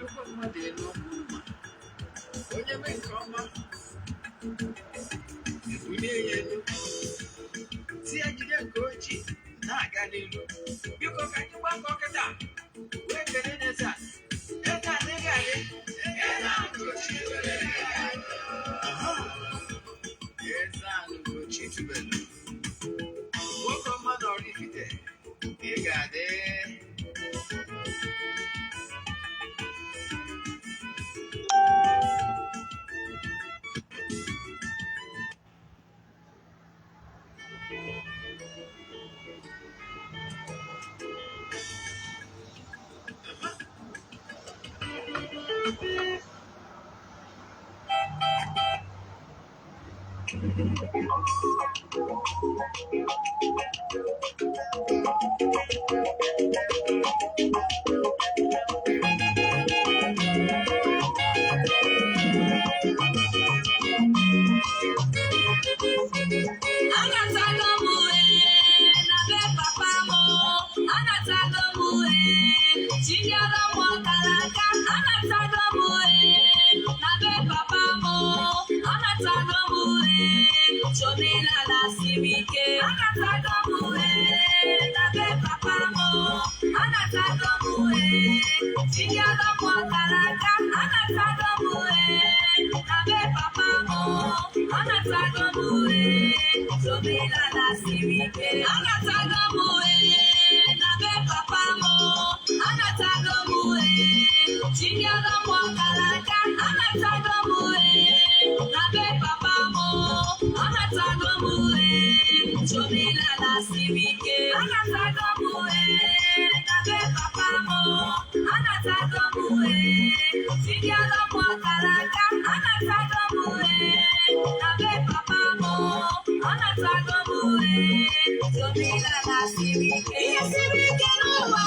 Na-ebulukwa mmadụ elu. Onye mee nke ọma, ebulie ya elu, si ya jide nke ojii na-aga n'ilu. Biko, ka anyị gbakọ kịta wee kelee n'eze a. Eze a adịghị adị. Eze a Ugochi tubelu. Aha. Eze a Ugochi tubelu, nwoke ọma na Oraifite, ị ga-adị. Anatago m ee na be papa m. Anatago m ee, chinyere m ọkara aka. Anatago m ee na be papa m. Anatago m ee, chomelala siri ike. Anatago m ee na be papa m. Anatago m ee, chinyere m ọkara aka. Anatago m ee na be papa m. Anatago m ee, chomelala siri ike. Anatago m ee na be papa m. Anatago m ee, chinyere m ọkara aka. Anatago m ee na be papa m. Anatago m ee, chomelala siri ike. Anatago m ee na be papa m. Anatago m ee, chinyere m ọkara aka. Anatago m ee na be papa m. Anatago m ee, chomelala siri ike. Ihe siri ike n'ụwa,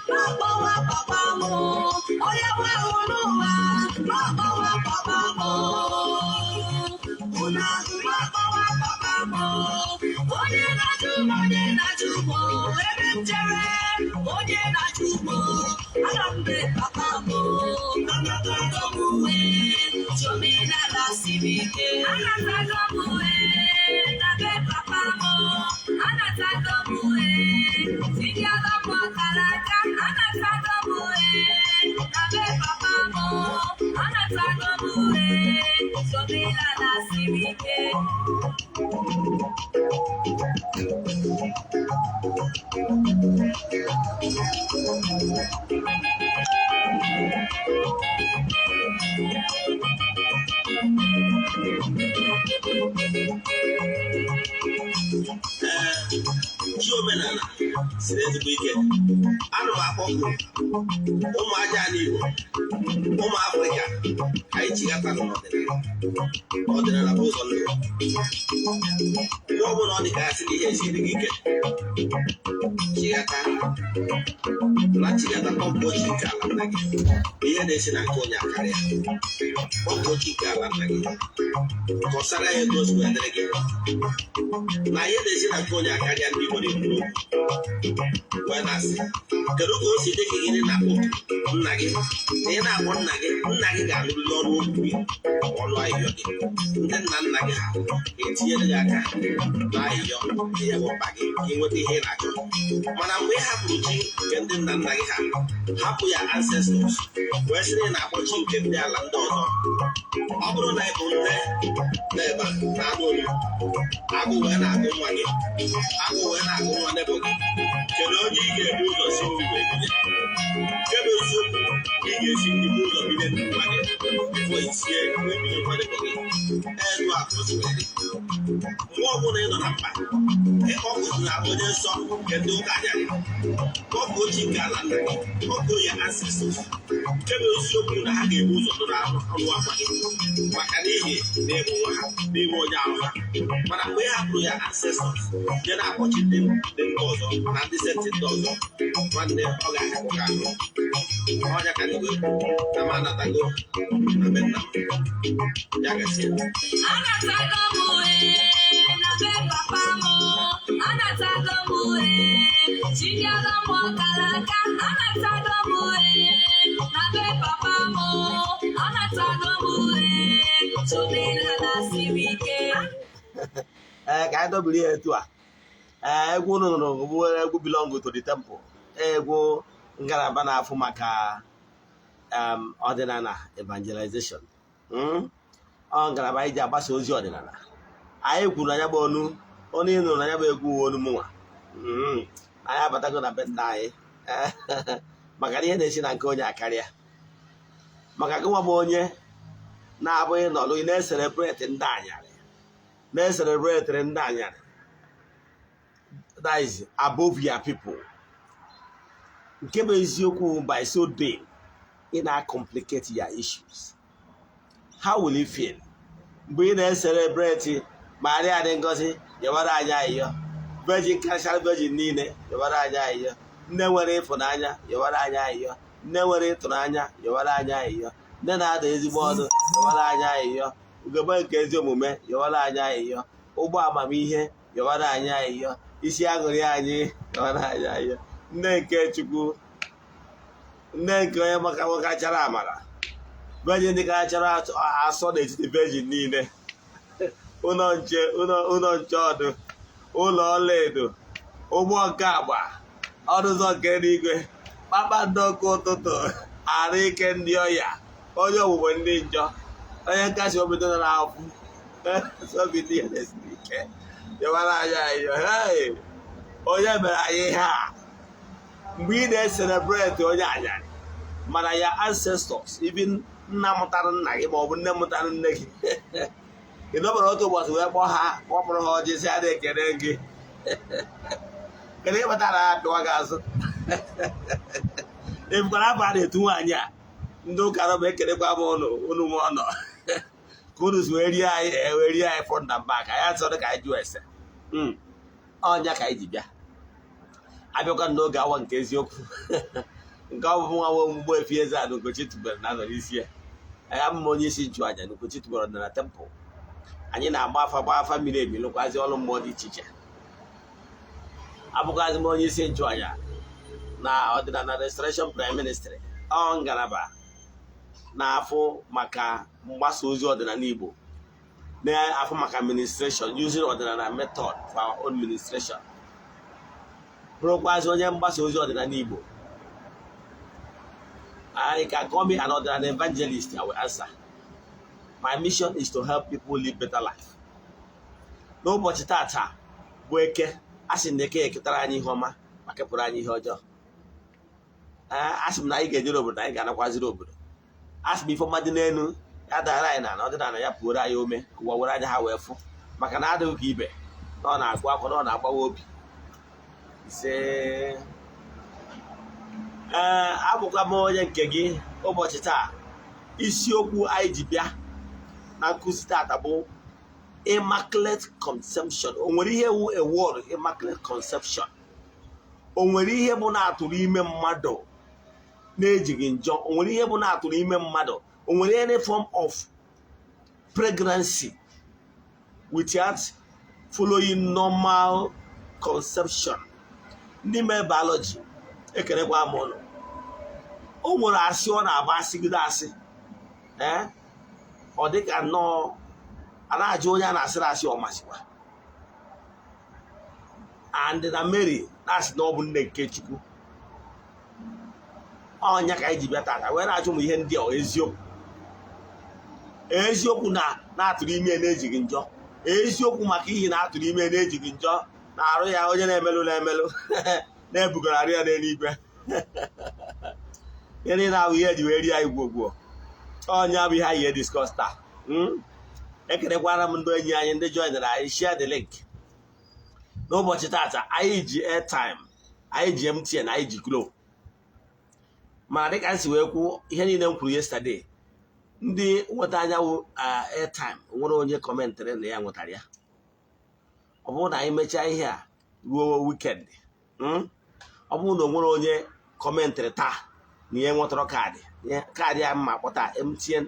na-akpọwa papa m. Onye nwe ahụ n'ụwa, na-akpọwa papa m. Unu ahụrụ, akpọwa papa m. Onye na-ajụ m, onye na-ajụ m, ebe m jere, onye na-ajụ m, ana m be papa m. Anatago m uwe, chomelala siri ike. Anatago m uwe na be papa m. Anatago m uwe, tinyere m ọkara aka. Anatago m uwe na be papa m. Anatago m uwe, chomelala siri ike. Ee, chi omenala siri ezigbo ike. Ana m akpọku ụmụ aja ala Igbo, ụmụ Afrịka, ka anyị chigata n'ọdịnala. Ọdịnala bụ ụzọ ndụ. Mgbe ọbụla ọ dị ka asị na ihe esiri gị ike, chigata na chigata, kpọpụ chi nke ala nna gị. Ihe na-esi na nke onye akarịa, kpọpụ chi nke ala nna gị, kọsara ya ego ozugbo dịrị gị na ihe na-esi na nke onye akarịa. Ndị Igbo na-ekwuru okwu wee na-asị, kedu ka o si dị ka gịnị na-akpọ nna gị? Na ị na-akpọ nna gị, nna gị ga-anụrịrị ọnụ okwu gị, ọnụ ahịhịọ gị. Ndị nna nna gị ha ga-etinyere gị aka na ahịhịọ ihe bụ mkpa gị ka ị nweta ihe ị na-achọ. Mana mgbe ị hapụrụ chi nke ndị nna nna gị ha, hapụ ya ancestors, wee sị na ị na-akpọ chi nke ndị ala ndị ọzọ, ọ bụrụ na ị bụ nne n'ebe a na-anụ olu, agụ wee na-agụ nwa gị, agụ wee na-agụ nwa nebo gị, kedu onye ị ga-ebu ụzọ si nri wee binye? Nke bụ eziokwu, ị ga-esi nri bụ ụzọ binye nwa gị before isie wee binye nwa nebo gị. Etu a ka o si wee dị. Mgbe ọbụla ị nọ na mkpa, ịkpọkụzila onye nsọ nke ndị ụka anyarị, kpọkuo chi nke ala nna gị, kpọkuo ya ancestors. Nke bụ eziokwu na ha ga-ebu ụzọ nụrụ ọnụ akwa gị, maka n'ihi na ịbụ nwa ha, n'ime onye ahụ ha. Mana mgbe ị hapụrụ ya ancestors, je na-akpọchi ndị ndị mba ọzọ na ndị saint ndị ọzọ, nwanne, ọ ga-ahapụ gị ahụ ọnya. Ka ndị wee na m anatago na be nna m. Ya gazie. Anatago m ee na be papa m. Anatago m ee, chinyere m ọkara aka. Anatago m ee na be papa m. Omenala siri ike. Ee, ka anyị dobiri ya etu a. Ee, egwu unu nụrụ bụ egwu belong to the temple, egwu ngalaba na-afụ maka ọdịnala evangelization. Ọ ngalaba anyị ji agbasa ozi ọdịnala. Anyị kwuru na ya bụ onu onu ị nụrụ na ya bụ egwu uwe onu mụnwa. Anyị abatago na be nna anyị, maka na ihe na-esi na nke onye akarịa, maka gị nwa bụ onye na-abụghị nọlụ ị na-ecelebrate ndị anyarị, na-ecelebrate ndị anyarị, that is above your people. Nke bụ eziokwu, by so doing, ị na-complicate your issues. How will you feel mgbe ị na-ecelebrate Maria dị ngozi, yọbara anyị ayịyọ, virgin karịchara virgin niile, yọbara anyị ayịyọ, nne nwere ịfụnanya, yọbara anyị ayịyọ, nne nwere ịtụnanya, yọbara anyị ayịyọ, nne na-ada ezigbo ọdụ, yọbara anyị ayịyọ, ugegbe nke ezi omume, yọbara anyị ayịyọ, ụgbọ amamihe, yọbara anyị ayịyọ, isi aṅụrị anyị, yọbara anyị ayịyọ, nne nke Chukwu, nne nke onye maka nwekachara amara, virgin dị kachara asọ n'etiti virgin niile, ụlọ nche, ụlọ nche ọdụ, ụlọ ọlaedo, ụgbọ nke agba, ọnụ ụzọ nke eluigwe, kpakpando nke ụtụtụ, arụ ike ndị ọya, onye ogbugbo ndị njọ, onye nkasi obi dị n'afụ obi ndị ya na-esiri ike, yọbara anyị ayọ. Hey! Onye mere anyị ihe a mgbe ị na-ecelebrate onye anyarị, mana ya ancestors, even nna mụtara nna gị ma ọ bụ nne mụtara nne gị, ị nọbara otu ụbọchị wee kpọọ ha, kpọpụrụ ha ọjị, sị a na-ekele gị? Kedu ihe kpatara ha pịwa gị azụ? Ebukwara afọ a na-etu nwaanyị a. Ndị ụka rọba, ekelekwa m ụnụ. Unu nwe ọnọ ka unu si wee rie anyị, wee rie anyị front and back. Anyị achọrọ ka anyị jụọ ese ọnya ka anyị ji bịa. Abịakwa n'oge awa nke eziokwu, nke ọ bụ nwa nwe Mgbuefi Eze-Ana Ugochi tubelu na anọ n'isi ya. Anyị abụ m onye isi nchụaja na Ugochi tubelu ọdịnala temple. Anyị na-agba afa, gba afa miri emi, lụkwazi ọrụ mmụọ dị iche iche. Abụkwazi m onye isi nchụaja na Ọdịnala Restoration Prayer Ministry, ọ ngalaba na-afụ maka mgbasa ozi ọdịnala Igbo, na-afụ maka ministration using ọdịnala method for our own ministration, bụrụkwazi onye mgbasa ozi ọdịnala Igbo. I can call me an ọdịnala evangelist, I will answer. My mission is to help people live better life. N'ụbọchị tata bụ Eke, a sị na Eke eketara anyị ihe ọma ma kepụrụ anyị ihe ọjọọ. Ee, a sị m na anyị ga-ejere obodo, anyị ga-anakwaziri obodo. A sị m ife ọma dị n'elu ya dara anyị na ọdịnala ya pụoro anyị ome ka ụwa were anya ha wee fụ, maka na adịghị ka ibe na ọ na-agụ akwa na ọ na-agbawa obi ise. Ee, abụkwa m onye nke gị ụbọchị taa. Isiokwu anyị ji bịa na nkụzi tata bụ immaculate conception. O nwere ihe wu a word immaculate conception? O nwere ihe bụ na-atụrụ ime mmadụ na-ejighị njọ? O nwere ihe bụ na-atụrụ ime mmadụ? O nwere any form of pregnancy without following normal conception? Ndị mee biology, ekelekwa m ụnụ. O nwere asị ọ na-agba, asịgide asị, ee, ọ dịka nnọọ a na-ajụ onye a na-asịrị asị ọ masịkwa. And na Mary na-asị na ọ bụ nne nke Chukwu. Ọnya ka anyị ji bịa tata wee na-ajụ m ihe ndị a: eziokwu, eziokwu na na-atụrụ ime na-ejighị njọ? Eziokwu maka ihi na atụrụ ime na-ejighị njọ na-arụ ya, onye na-emelụ na-emelụ na-ebugara arụ ya n'eluigwe. Ihe niile ahụ ihe eji wee rie anyị gwogwo. Ọnya bụ ihe anyị ga-ediscuss taa. Ekenekwara m ndị enyi anyị, ndị joinere anyị. Share the link. N'ụbọchị tata, anyị ji airtime, anyị ji MTN, anyị ji Glo. Mana dịka m si wee kwuo ihe niile m kwuru yesterday, ndị nweta anyanwụ airtime nwere onye commentịrị na ya nwetara ya. Ọ bụrụ na anyị mechaa ihe a ruo weekend, ọ bụrụ na o nwere onye commentịrị taa na ihe nwetara kaadị, kaadị ya mma kpọta MTN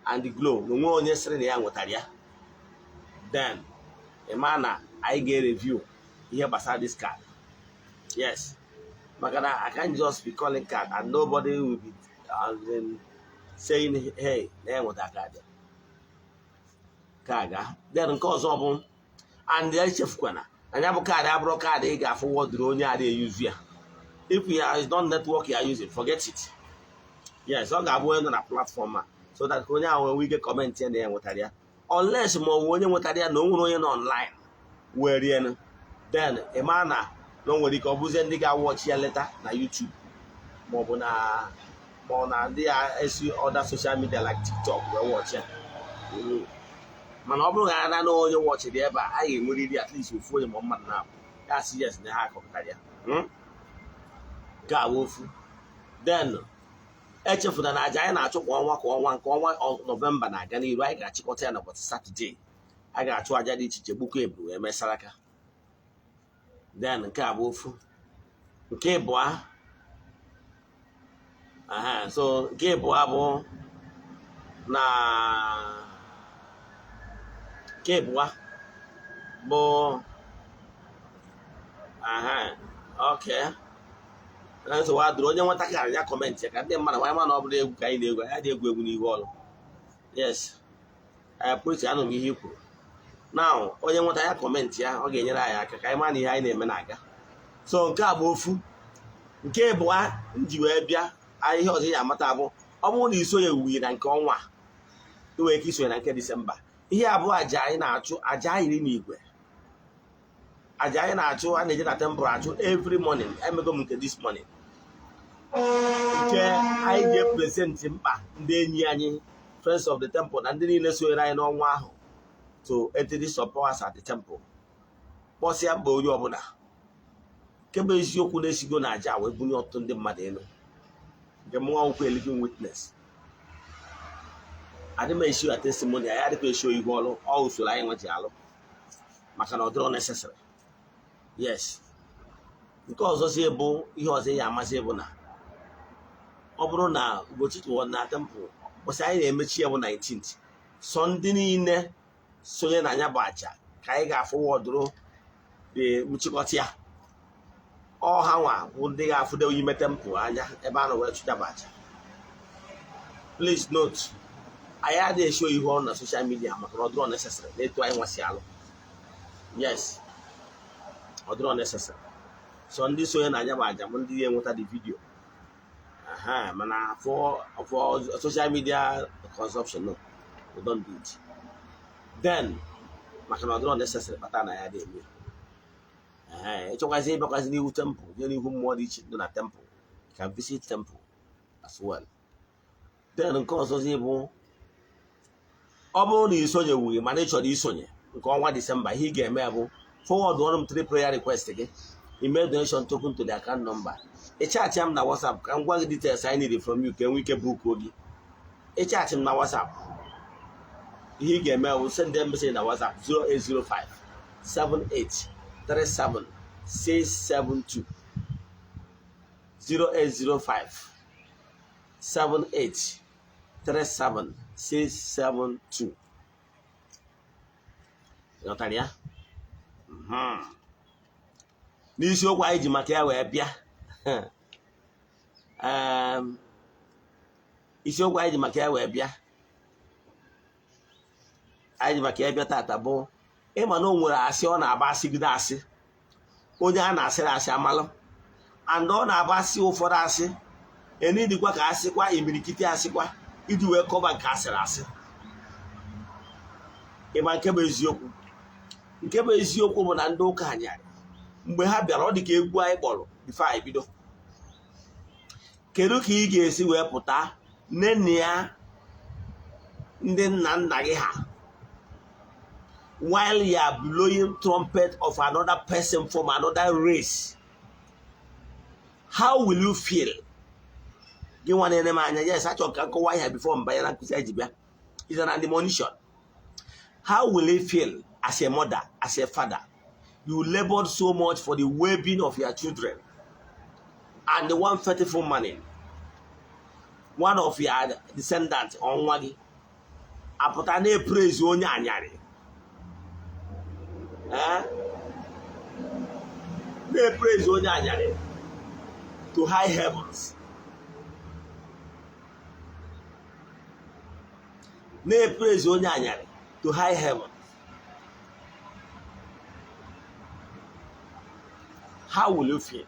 and Glo, na onwe onye sịrị na ya nwetara ya, then ịma na anyị ga-ereview ihe gbasara this card. Yes, maka na I can't just be calling card and nobody will be saying, hey, na ya nweta kaadị. Nke a ga then nke ọzọ bụ, and echefukwana, anya bụ kaadị abụrụ kaadị ị ga-afụ wọdụrụ onye a na-eyuzu ya. If you is not network you are using, forget it. Yes, ọ ga-abụ onye nọ na platform a, so that ka onye ahụ nwee ike comment ya na ya nwetara ya, unless ma ọ bụ onye nwetara ya na o nwere onye nọ online wee rienu, then ị maa na o nwere ike ọ bụzie ndị ga-awatchi ya later na YouTube maọbụ na ma ọ na ndị ya esi other social media like TikTok wee watch ya. Mana ọ bụrụ na ana na onye watchiri ebe a, a ga-enwerịrị at least ofu onye ma mmadụ na-abụ ya sị yes na ha akọpụtara ya. Nke a bụ ofu. Then echefuna na aja anyị na-achụ kwa ọnwa kwa ọnwa, nke ọnwa Nọvemba na-aga n'iru. Anyị ga-achịkọta ya n'ụbọchị Satọde. A ga-achụ aja dị iche iche, gbukọ ebu wee mesara aka. Then nke a bụ ofu. Nke ịbụa, aha, so nke ịbụa bụ na nke ịbụa bụ, aha, okay, nsogbu adịrị. Onye nweta karị ya comment ya ka ndị mmadụ nwanyị ma na ọ bụrụ egwu ka anyị na-egwu. Anyị adịghị egwu egwu n'ihu ọrụ. Yes, pụrụ anụ m ihe i kwuru now. Onye nweta ya comment ya, ọ ga-enyere anyị aka ka anyị mara na ihe anyị na-eme na-aga. So nke a bụ ofu. Nke ịbụa m ji wee bịa, ihe ọzọ ya amata bụ, ọ bụrụ na isonye wuyi na nke ọnwa a, ị nwere ike isonye na nke Disemba. Ihe abụọ, aja anyị na-achụ, aja anyị n'igwe, aja anyị na-achụ, a na-eje na temple achụ every morning. Emego m nke this morning, nke anyị ga-epresent mkpa ndị enyi anyị, friends of the temple, na ndị niile sonyere anyị n'ọnwa ahụ to entities of powers at the temple, kpọsịa mkpa onye ọbụla. Nke bụ eziokwu, na-esigo na aja wee bunye ọtụtụ ndị mmadụ elu, nke mụnwa nwụkwa a living witness. Adị m esi ya testimony, anyị adịkwa esi ihu ọrụ ọ usoro anyị nwe ji alụ, maka na ọ dịrọ necessary. Yes, nke ọzọzi bụ, ihe ọzọ ya amasị bụ na ọ bụrụ na Ugochi tụọ na temple, ụbọchị anyị na-emechi ya bụ 19th, sọ ndị niile sonye na ya bụ aja ka anyị ga-afọwọdụrụ dị nchịkọta ya. Ọ ha nwa bụ ndị ga-afụdewe ime temple anya ebe a nọ wee chụja bụ aja. Please note, anyị adịghị esho ihu ọrụ na social media, maka na ọ dịrọ necessary na etu anyị nwasị alụ. Yes, ọ dịrọ necessary. So ndị sonye na anya bụ aja bụ ndị ga-enweta the video. Aha, mana for social media consumption, no, we don't do it then, maka na ọ dịrọ necessary kpata na ya dị eme. Ee, ịchọkwazi ịbịakwazi n'ihu temple, jee n'ihu mmụọ dị iche dị na temple. You can visit temple as well. Then nke ọzọzi bụ, ọ bụrụ na isonyewughị mana ị chọrọ isonye nke ọnwa Disemba, ihe ị ga-eme bụ forward ọrụ m three prayer request gị, email donation token to the account number. Ị chat m na WhatsApp ka m gwa gị details I need from you ka enwe ike book gị. Ị chat m na WhatsApp, ihe ị ga-eme bụ send them message na WhatsApp 0805 78 37 672, 0805 78 37 672. Ghọtara ya? N'isiokwu anyị ji maka ya wee bịa, isiokwu anyị ji maka ya wee bịa, anyị ji maka ya bịa tata bụ, ịma na o nwere asị ọ na-agba asịgide asị, onye a na-asịrị asị amalụ, and ọ na-agba asị ụfọdụ asị enidikwa ka asịkwa imirikiti asịkwa iji wee cover nke asịrị asị. Ịma nke bụ eziokwu? Nke bụ eziokwu bụ na ndị ụka anyarị mgbe ha bịara, ọ dị ka egwu anyị kpọrọ before anyị bido. Kedu ka ị ga-esi wee pụta nene ya ndị nna nna gị ha while you are blowing trumpet of another person from another race? How will you feel, gị nwa na-ene m anya? Yes, achọrọ ka nkọwa ihe before m banye na nkụzi anyị ji bịa. Is an admonition. How will you feel as a mother, as a father? You labored so much for the well-being of your children, and the one faithful morning, one of your descendants or nwa gị apụta na-epraise onye anyarị, eh? Na-epraise onye anyarị to high heavens, na-epraise onye anyarị to high heaven. How will you feel?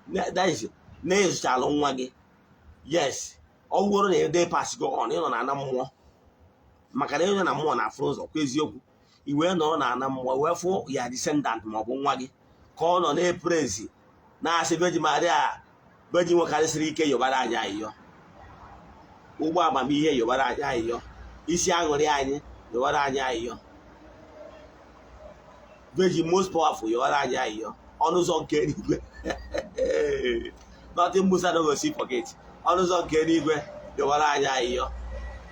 That is, na-ezụchalụ nwa gị. Yes, ọ bụrụ na ede pass go on, ịnọ na ana mmụọ, maka na ịnọ na mmụọ na-afụ ụzọ kwa eziokwu. I wee nọrọ na ana mmụọ wee fụ ya descendant maọbụ nwa gị ka ọ nọ na-epraise, na-asị Virgin Maria, Virgin nwekarịsịrị ike, yọbara anyị ayịyọ, ụgbọ amamihe, yọbara anyị ayịyọ, isi aṅụrị anyị, yọbara anyị ayịyọ, Virgin most powerful, yọbara anyị ayịyọ, ọnụ ụzọ nke eluigwe, nothing Musa no go see forget, ọnụ ụzọ nke eluigwe, yọbara anyị ayịyọ,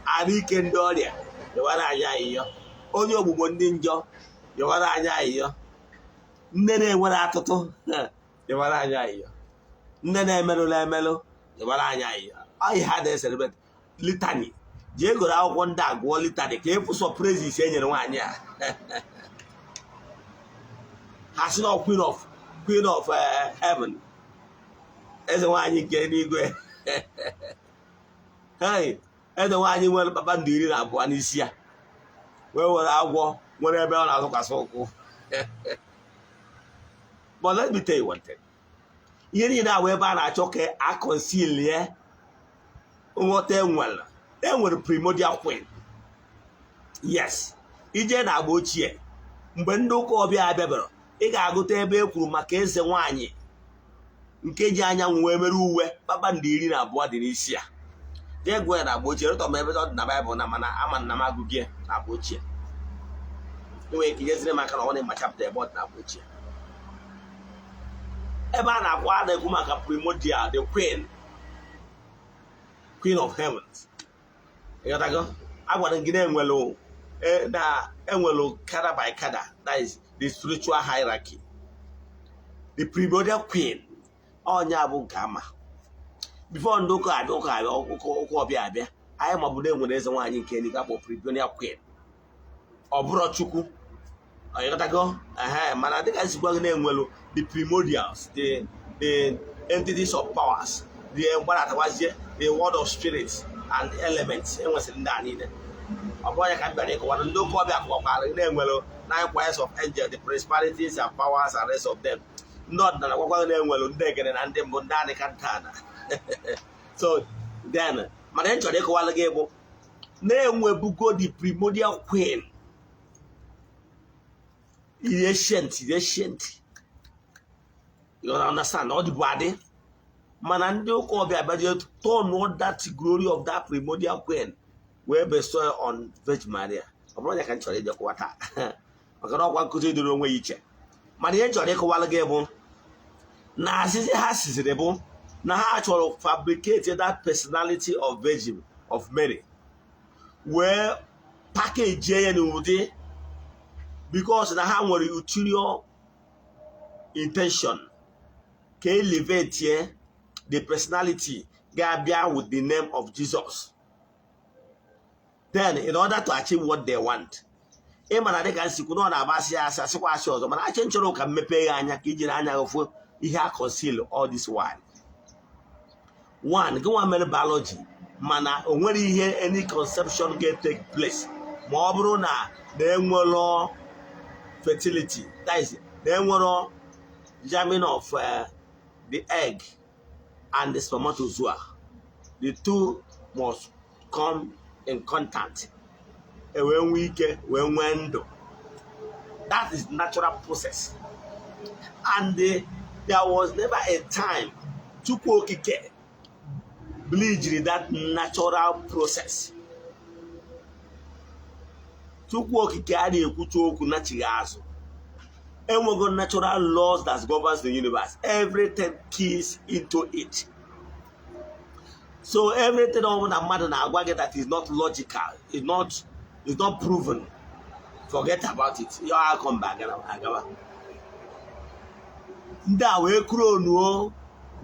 arụ ike ndị ọrịa, yọbara anyị ayịyọ, onye ogbugbo ndị njọ, yọbara anyị ayịyọ, nne na-enwere atụtụ, yọbara anyị ayịyọ, nne na-emerụla emerụ, yọbara anyị ayịyọ. Ọ ha na-ecelebrate litany. Jee goro akwụkwọ ndị a, gụọ litany ka ịfụ sọ praises e nyere nwaanyị a. Ha sị na queen of heaven, eze nwaanyị nke eluigwe. Hey, eze nwaanyị nwere kpakpando 12 n'isi ya, wee were agwọ nwere ebe ọ na-azụkwasị ụkwụ. But let me tell you one thing. Ihe niile ahụ ebe a na-achọ ka a conceal nghọta, enwere primordial queen. Yes, ije na agba ochie, mgbe ndị ụka ọbịa abịabara, ị ga-agụta ebe e kwuru maka eze nwanyị nke ji anyanwụ wee mere uwe, kpakpando 12 dị n'isi ya. Jee gụọ ya na agba ochie. Rụtọ m ebe ọ dị na Baịbụl na, mana ama na m agụgị na agba ochie. Enwere ike nyeziri m aka na ọ na-ema chapter ebe ọ dị na agba ochie, ebe a na-akpọ, a na-ekwu maka primordial, the queen of heavens. Ịghọtago? Agwara m gị na enwelu kada by kada, that is the spiritual hierarchy. The primordial queen, ọnya bụ nke ama before ndị ụka abịa, ụka ọbịa abịa. Anyị mabụ na enwere eze nwaanyị nke eluigwe akpọ primordial queen. Ọ bụrụ Chukwu, ịghọtago? Ehe, mana dịka esi gwa gị na enwelu the primordials, the entities of powers, the mgbaratawazie, the world of spirits and elements, enwesịrị ndị a niile. Ọ bụrụ ya ka m bịara ịkọwara ndị ụka ọbịa, kọwakwara na-enwelu nine choirs of angels, the principalities and powers and rest of them. Ndị ọdịnala gwakwa na-enwelu ndị egere na ndị mbụ, ndị anịka nta. So then, mana ị chọrọ ịkọwara gị bụ na-enwebugo the primordial queen ancient, you understand? Ọ dịbụ adị, mana ndị ụka ọbịa bịaje turn that glory of that primordial queen wee bestow on Virgin Maria. Ọ bụrụ ya ka m chọrọ ije kọwa taa, maka na ọkwa nkụzi dịrị onwe ya iche. Mana ihe m chọrọ ịkọwara gị bụ na asịsị ha siziri bụ na ha chọrọ fabricate that personality of Virgin of Mary, wee package ya n'ụdị, because na ha nwere ulterior intention ka elevate the personality ga-abịa with the name of Jesus. Then in order to achieve what they want, ị mana dịka nsikwu na ọ na-agbasị asị, asịkwa asị ọzọ, mana achị nchọrọ ka mmepe ya anya ka ijiri anya gị fụ ihe a conceal all this while. One, gị nwa mere biology, mana o nwere ihe any conception ga take place ma ọ bụrụ na na-enwero fertility, that is, na-enwero germing of the egg and the spermatozoa. The two must come in contact e wee nwee ike wee nwee ndụ. That is natural process, and there was never a time Chukwu Okike bridged that natural process. Chukwu Okike a na-ekwucha okwu nachighị azụ. Enwego natural laws that governs the universe. Everything keys into it. So everything ọ bụla mmadụ na-agwa gị that is not logical, is not proven, forget about it. Ya akọ mba agawa. Ndị a wee kronuo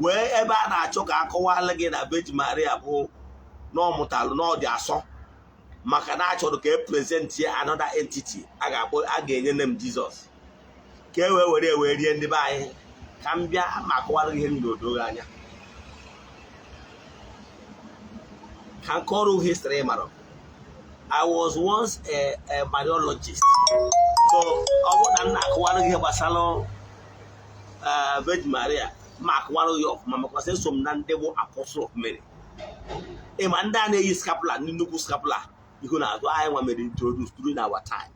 wee ebe a na-achọ ka akọwala gị na Virgin Maria bụ na ọ mụtalụ na ọ dị asọ, maka na achọrọ ka e present ya another entity a ga-akpọ, a ga-enye name Jesus, ka e wee were wee rie ndị be anyị. Ka m bịa ma akọwara gị ihe niile odoghị anya. Ka Ka nke ọrụ history mara, I was once a Mariologist. So ọ bụrụ na m na-akọwara gị ihe gbasara Virgin Maria, ma akọwara gị ọfụma, maka eso m na ndị bụ Apostle of Mary. Ịma ndị a na-eyi scapular, ndị nnukwu scapular ihu na azụ anyị nwa mere introduce during our time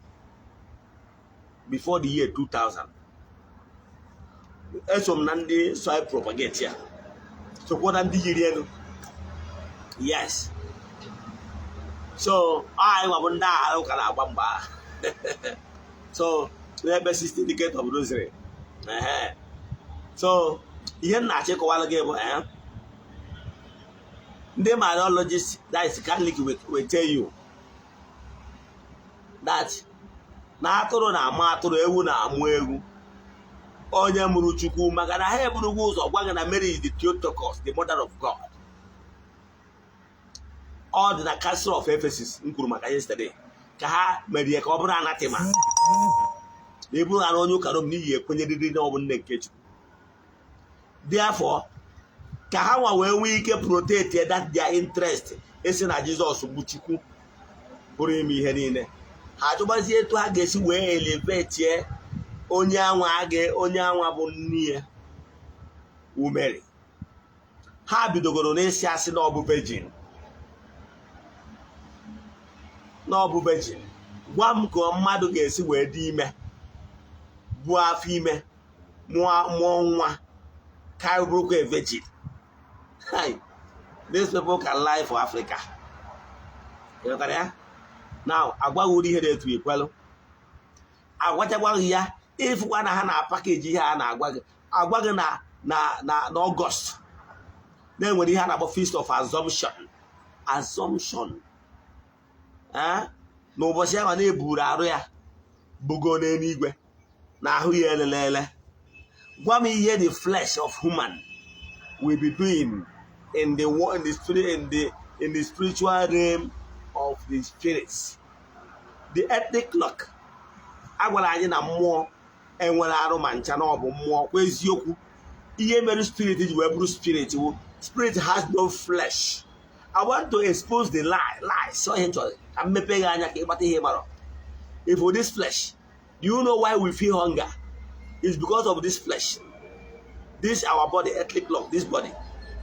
before the year 2000. Eso m na ndị so anyị propagate ya, sokwa na ndị yiri elu. Yes, so anyị nwa bụ ndị agha ụka na-agba mgba. So n'ebe 60 decade of rosary. Ehe. So ihe m na-achọ ịkọwara gị bụ ndị Mariologist, that is Catholic, will tell you that na atụrụ na-amụ atụrụ, ewu na-amụ ewu. Onye mụrụ Chukwu? Maka na ha eburugo ụzọ gwa gị na Mary is the Theotokos, the mother of God. Ọ dị na Council of Ephesus m kwuru maka yesterday, ka ha merie ka ọ bụrụ anathema na eburu ha na onye ụka Rom n'ihi ekwenyerịrị na ọ bụ nne nke Chukwu. Therefore, ka ha nwa wee nwee ike protect that their interest, esi na Jizọs bụ Chukwu pụrụ ime ihe niile, ha achọgbazie etu ha ga-esi wee elevate onye anwa aga onye anwa bụ nne ya umeri. Ha bidogoro n'ịsị asị na ọ bụ virgin, na ọ bụ virgin. Gwa m ka mmadụ ga-esi wee dị ime, buo afọ ime, mụọ nwa, ka bụrụkwa a virgin? Hi, these people can lie for Africa. Ịghọtara ya? Now, agwaghị ụdị ihe na-etu ikwelụ, agwachakwaghị ya. Ịfụkwa na ha na-apackage ihe a na-agwa gị, agwa gị na August na-enwere ihe a na-akpọ Feast of Assumption. Assumption, eh? N'ụbọchị ahụ na-eburu arụ ya bugo n'eluigwe na ahụ ya elele. Gwa m ihe the flesh of human will be doing in the spirit, in the spiritual realm of the spirits, the earthly clock. A gwara anyị na mmụọ enwere arụ ma ncha, na ọ bụ mmụọ kwa eziokwu. Ihe mere spirit ji wee bụrụ spirit wụ spirit has no flesh. I want to expose the lie, lies. So ihe m chọrọ ka m mepee gị anya ka ị gbata ihe mara. If for this flesh, do you know why we feel hunger? It's because of this flesh, this our body, earthly clock. This body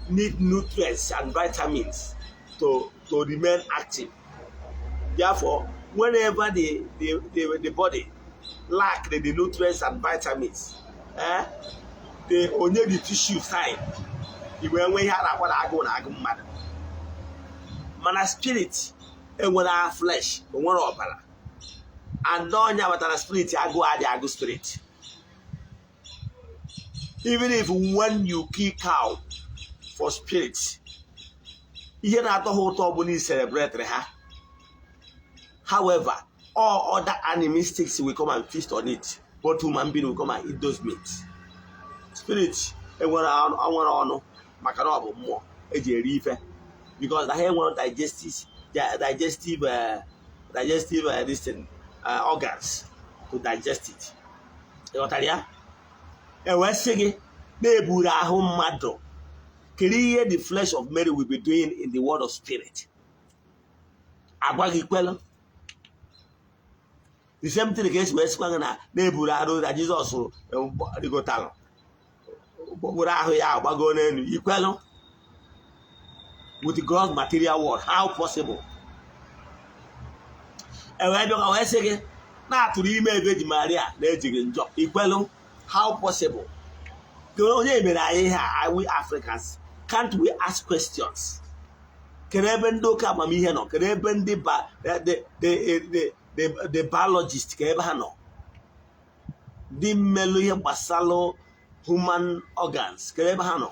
need nutrients and vitamins to remain active. Therefore, whenever the body lack the nutrients and vitamins, the onye the tissue sign i wee nwee ihe a na-akpọ na agụụ na agụ mmadụ. Mana spirit enwere flesh, onwere ọbara, and ọnya batara spirit, agụụ adị agụ spirit. Even if when you kill cow for spirit, ihe na-atọ ha ụtọ bụ na celebrate ha. However, all other animistics will come and feast on it, but human being will come and eat those meat. Spirit enwere ọnụ maka na ọ bụ mmụọ eji eri ife, because na ha enwere digestive this thing, organs to digest it. Ịghọtara ya? E wee sị gị na-eburu ahụ mmadụ. Kedu ihe the flesh of Mary will be doing in the world of spirit? Agwa gị kwelu. The same thing ka esi wee sịkwa gị na na-eburu arụ na Jizọs rigotalụ, gburu ahụ ya gbago n'elu, ikwelu. With God's material world, how possible? E wee bịakwa wee sị gị na-atụrụ ime Virgin Maria na-ejighị njọ, ikwelu. How possible? Onye mere anyị ihe a? We Africans, can't we ask questions? Kedu ebe ndị oke amamihe nọ? Kedu ebe ndị the biologist, ka ebe ha nọ, ndị mmelụ ihe gbasalụ human organs, kedu ebe ha nọ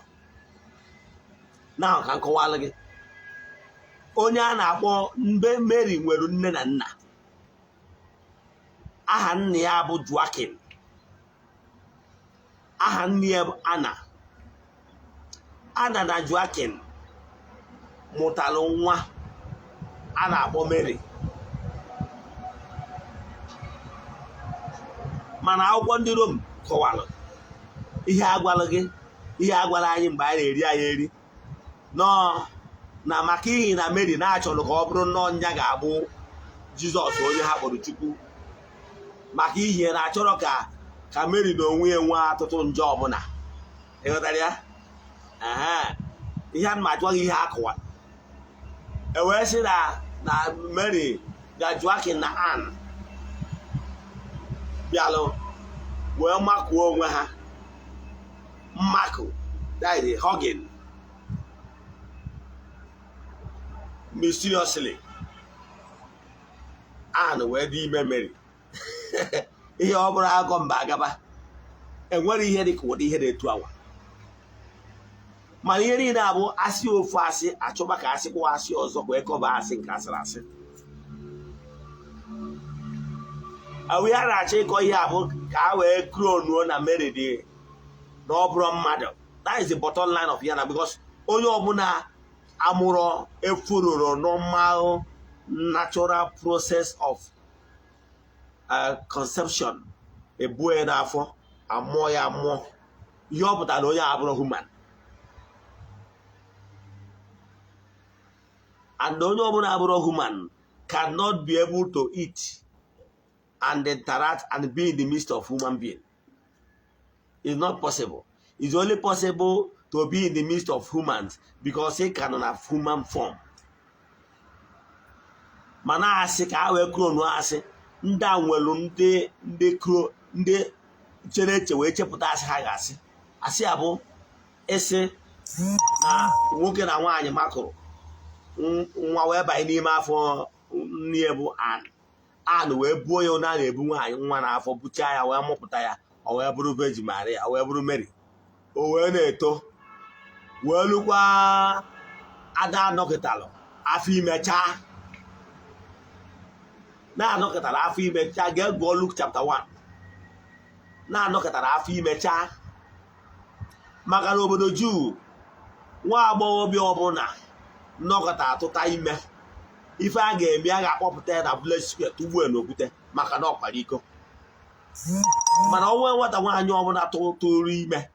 na? Ka nkọwalụ gị, onye a na-akpọ mbe Mary nwere nne na nna. Aha nna ya bụ Joaquin, aha nne ya bụ Anna. Anna na Joaquin mụtalụ nwa a na-akpọ Mary. Mana akwụkwọ ndị Rom kọwalụ ihe agwalụ gị, ihe agwara anyị mgbe anyị na-eri anyị eri nọọ. Na maka ihi na Mary na-achọrọ ka ọ bụrụ nnọọ nya ga-abụ Jizọs onye ha kpọrọ Chukwu, maka ihe na-achọrọ ka Mary na onwe ya nwee atụtụ njọ ọbụla. Ịghọtara ya? Ihe a ma ajụọ gị, ihe akụwa e wee sị na Mary na Joaquin na Ann bịalụ wee makụọ onwe ha mmakụ, that is hugging mysteriously. Ann wee dị ime Mary. Ihe ọ bụrụ akọ mba agaba, enwere ihe dị ka ụdị ihe na-etu awa. Mana ihe niile abụ asị ofu asị achọba ka asị kwụwa asị ọzọ ka ekọba asị nke asịrị asị. Ahụ ya na-achọ ịkọ ihe abụ ka a wee klonuo na Mary dị na ọ bụrụ mmadụ. That is the bottom line of ya na, because onye ọbụla amụrọ efuroro normal natural process of conception, ebuo ya n'afọ, amụọ ya amụọ, ihe ọ pụtara na onye abụrụ human. And onye ọbụla abụrụ human cannot be able to eat and interact and be in the midst of human being. It's not possible. It's only possible to be in the midst of humans because he cannot have human form. Mana asị ka a wee klonu asị ndị a nwere ndị chere eche wee chepụta asị ha ga-asị. Asị a bụ ịsị na nwoke na nwaanyị makụrụ nwa wee banye n'ime afọ nne bụ Ann. Ann wee buo ya onye a na-ebu nwaanyị nwa n'afọ, buchaa ya wee mụpụta ya, o wee bụrụ Virgin Maria, o wee bụrụ Mary. O wee na-eto wee lukwa ada anọkịtalụ afọ imechaa na-anọkịtara afọ imechaa. Gee gụọ Luke chapter 1. Na-anọkịtara afọ imechaa, maka na obodo Juu nwa agbọghọbịa ọbụla nnọkọta atụta ime, ife a ga-eme, a ga-akpọpụta ya na village square tugbuo n'okwute maka na ọ kwara iko. Mana onwe nwata nwaanyị ọbụla tụrụ ime,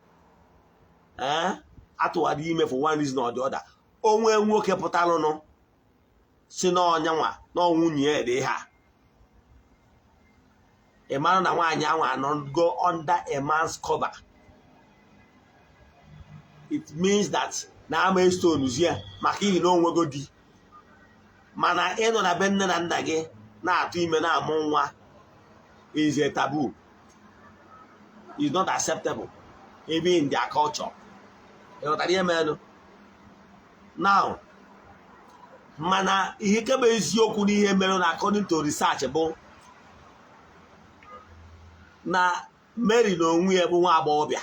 atụwara ime for one reason or the other, onwe nwoke pụtalụnụ si n'ọnyanwa na nwunye ya dị ha, ị mara na nwaanyị ahụ anọgo under a man's cover. It means that na ama estonuzie maka ihi na onwego di. Mana ịnọ na be nne na nna gị na-atụ ime na-amụ nwa is a taboo. Is not acceptable even in their culture. Ịghọtara ihe merenụ now? Mana ihe kebe eziokwu n'ihe mere na according to research bụ na Mary na onwe ya bụ nwa agbọghọbịa,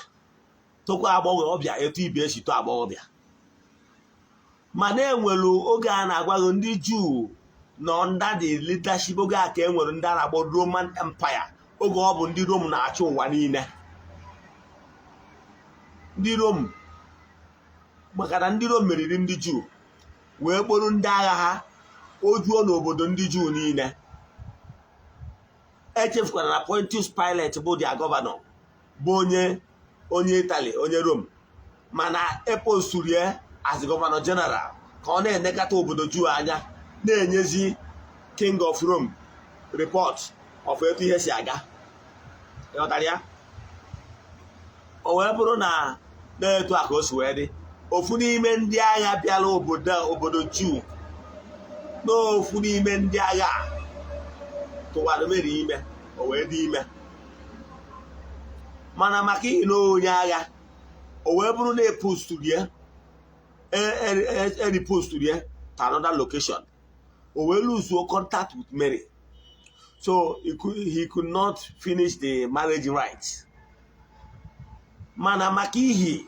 tokwa agbọghọbịa etu ibe esi too agbọghọbịa. Mana enwere oge a na-agwa gị ndị Juu nọ under the leadership, oge a ka enwere ndị a na-akpọ Roman Empire, oge ọ bụ ndị Rome na-achị ụwa niile. Ndị Rome, maka na ndị Rome meriri ndị Juu wee kporo ndị agha ha ojuo n'obodo ndị Juu niile. Echefukwara na Pontius Pilate bụ their governor, bụ onye Italy, onye Rome, mana eposturu ya as governor general ka ọ na-enekọta obodo Juu anya, na-enyezi King of Rome report of etu ihe si aga. Ịghọtara ya? O wee bụrụ na na-etu a ka o si wee dị, ofu n'ime ndị agha bịara obodo Juu, n'ofu n'ime ndị agha tụwara Mary ime, o wee dị ime. Mana maka ihi na onye agha, o wee bụrụ na eposturu ya, eriposturu ya to another location, o wee lose contact with Mary, so he could not finish the marriage rites. Mana maka ihi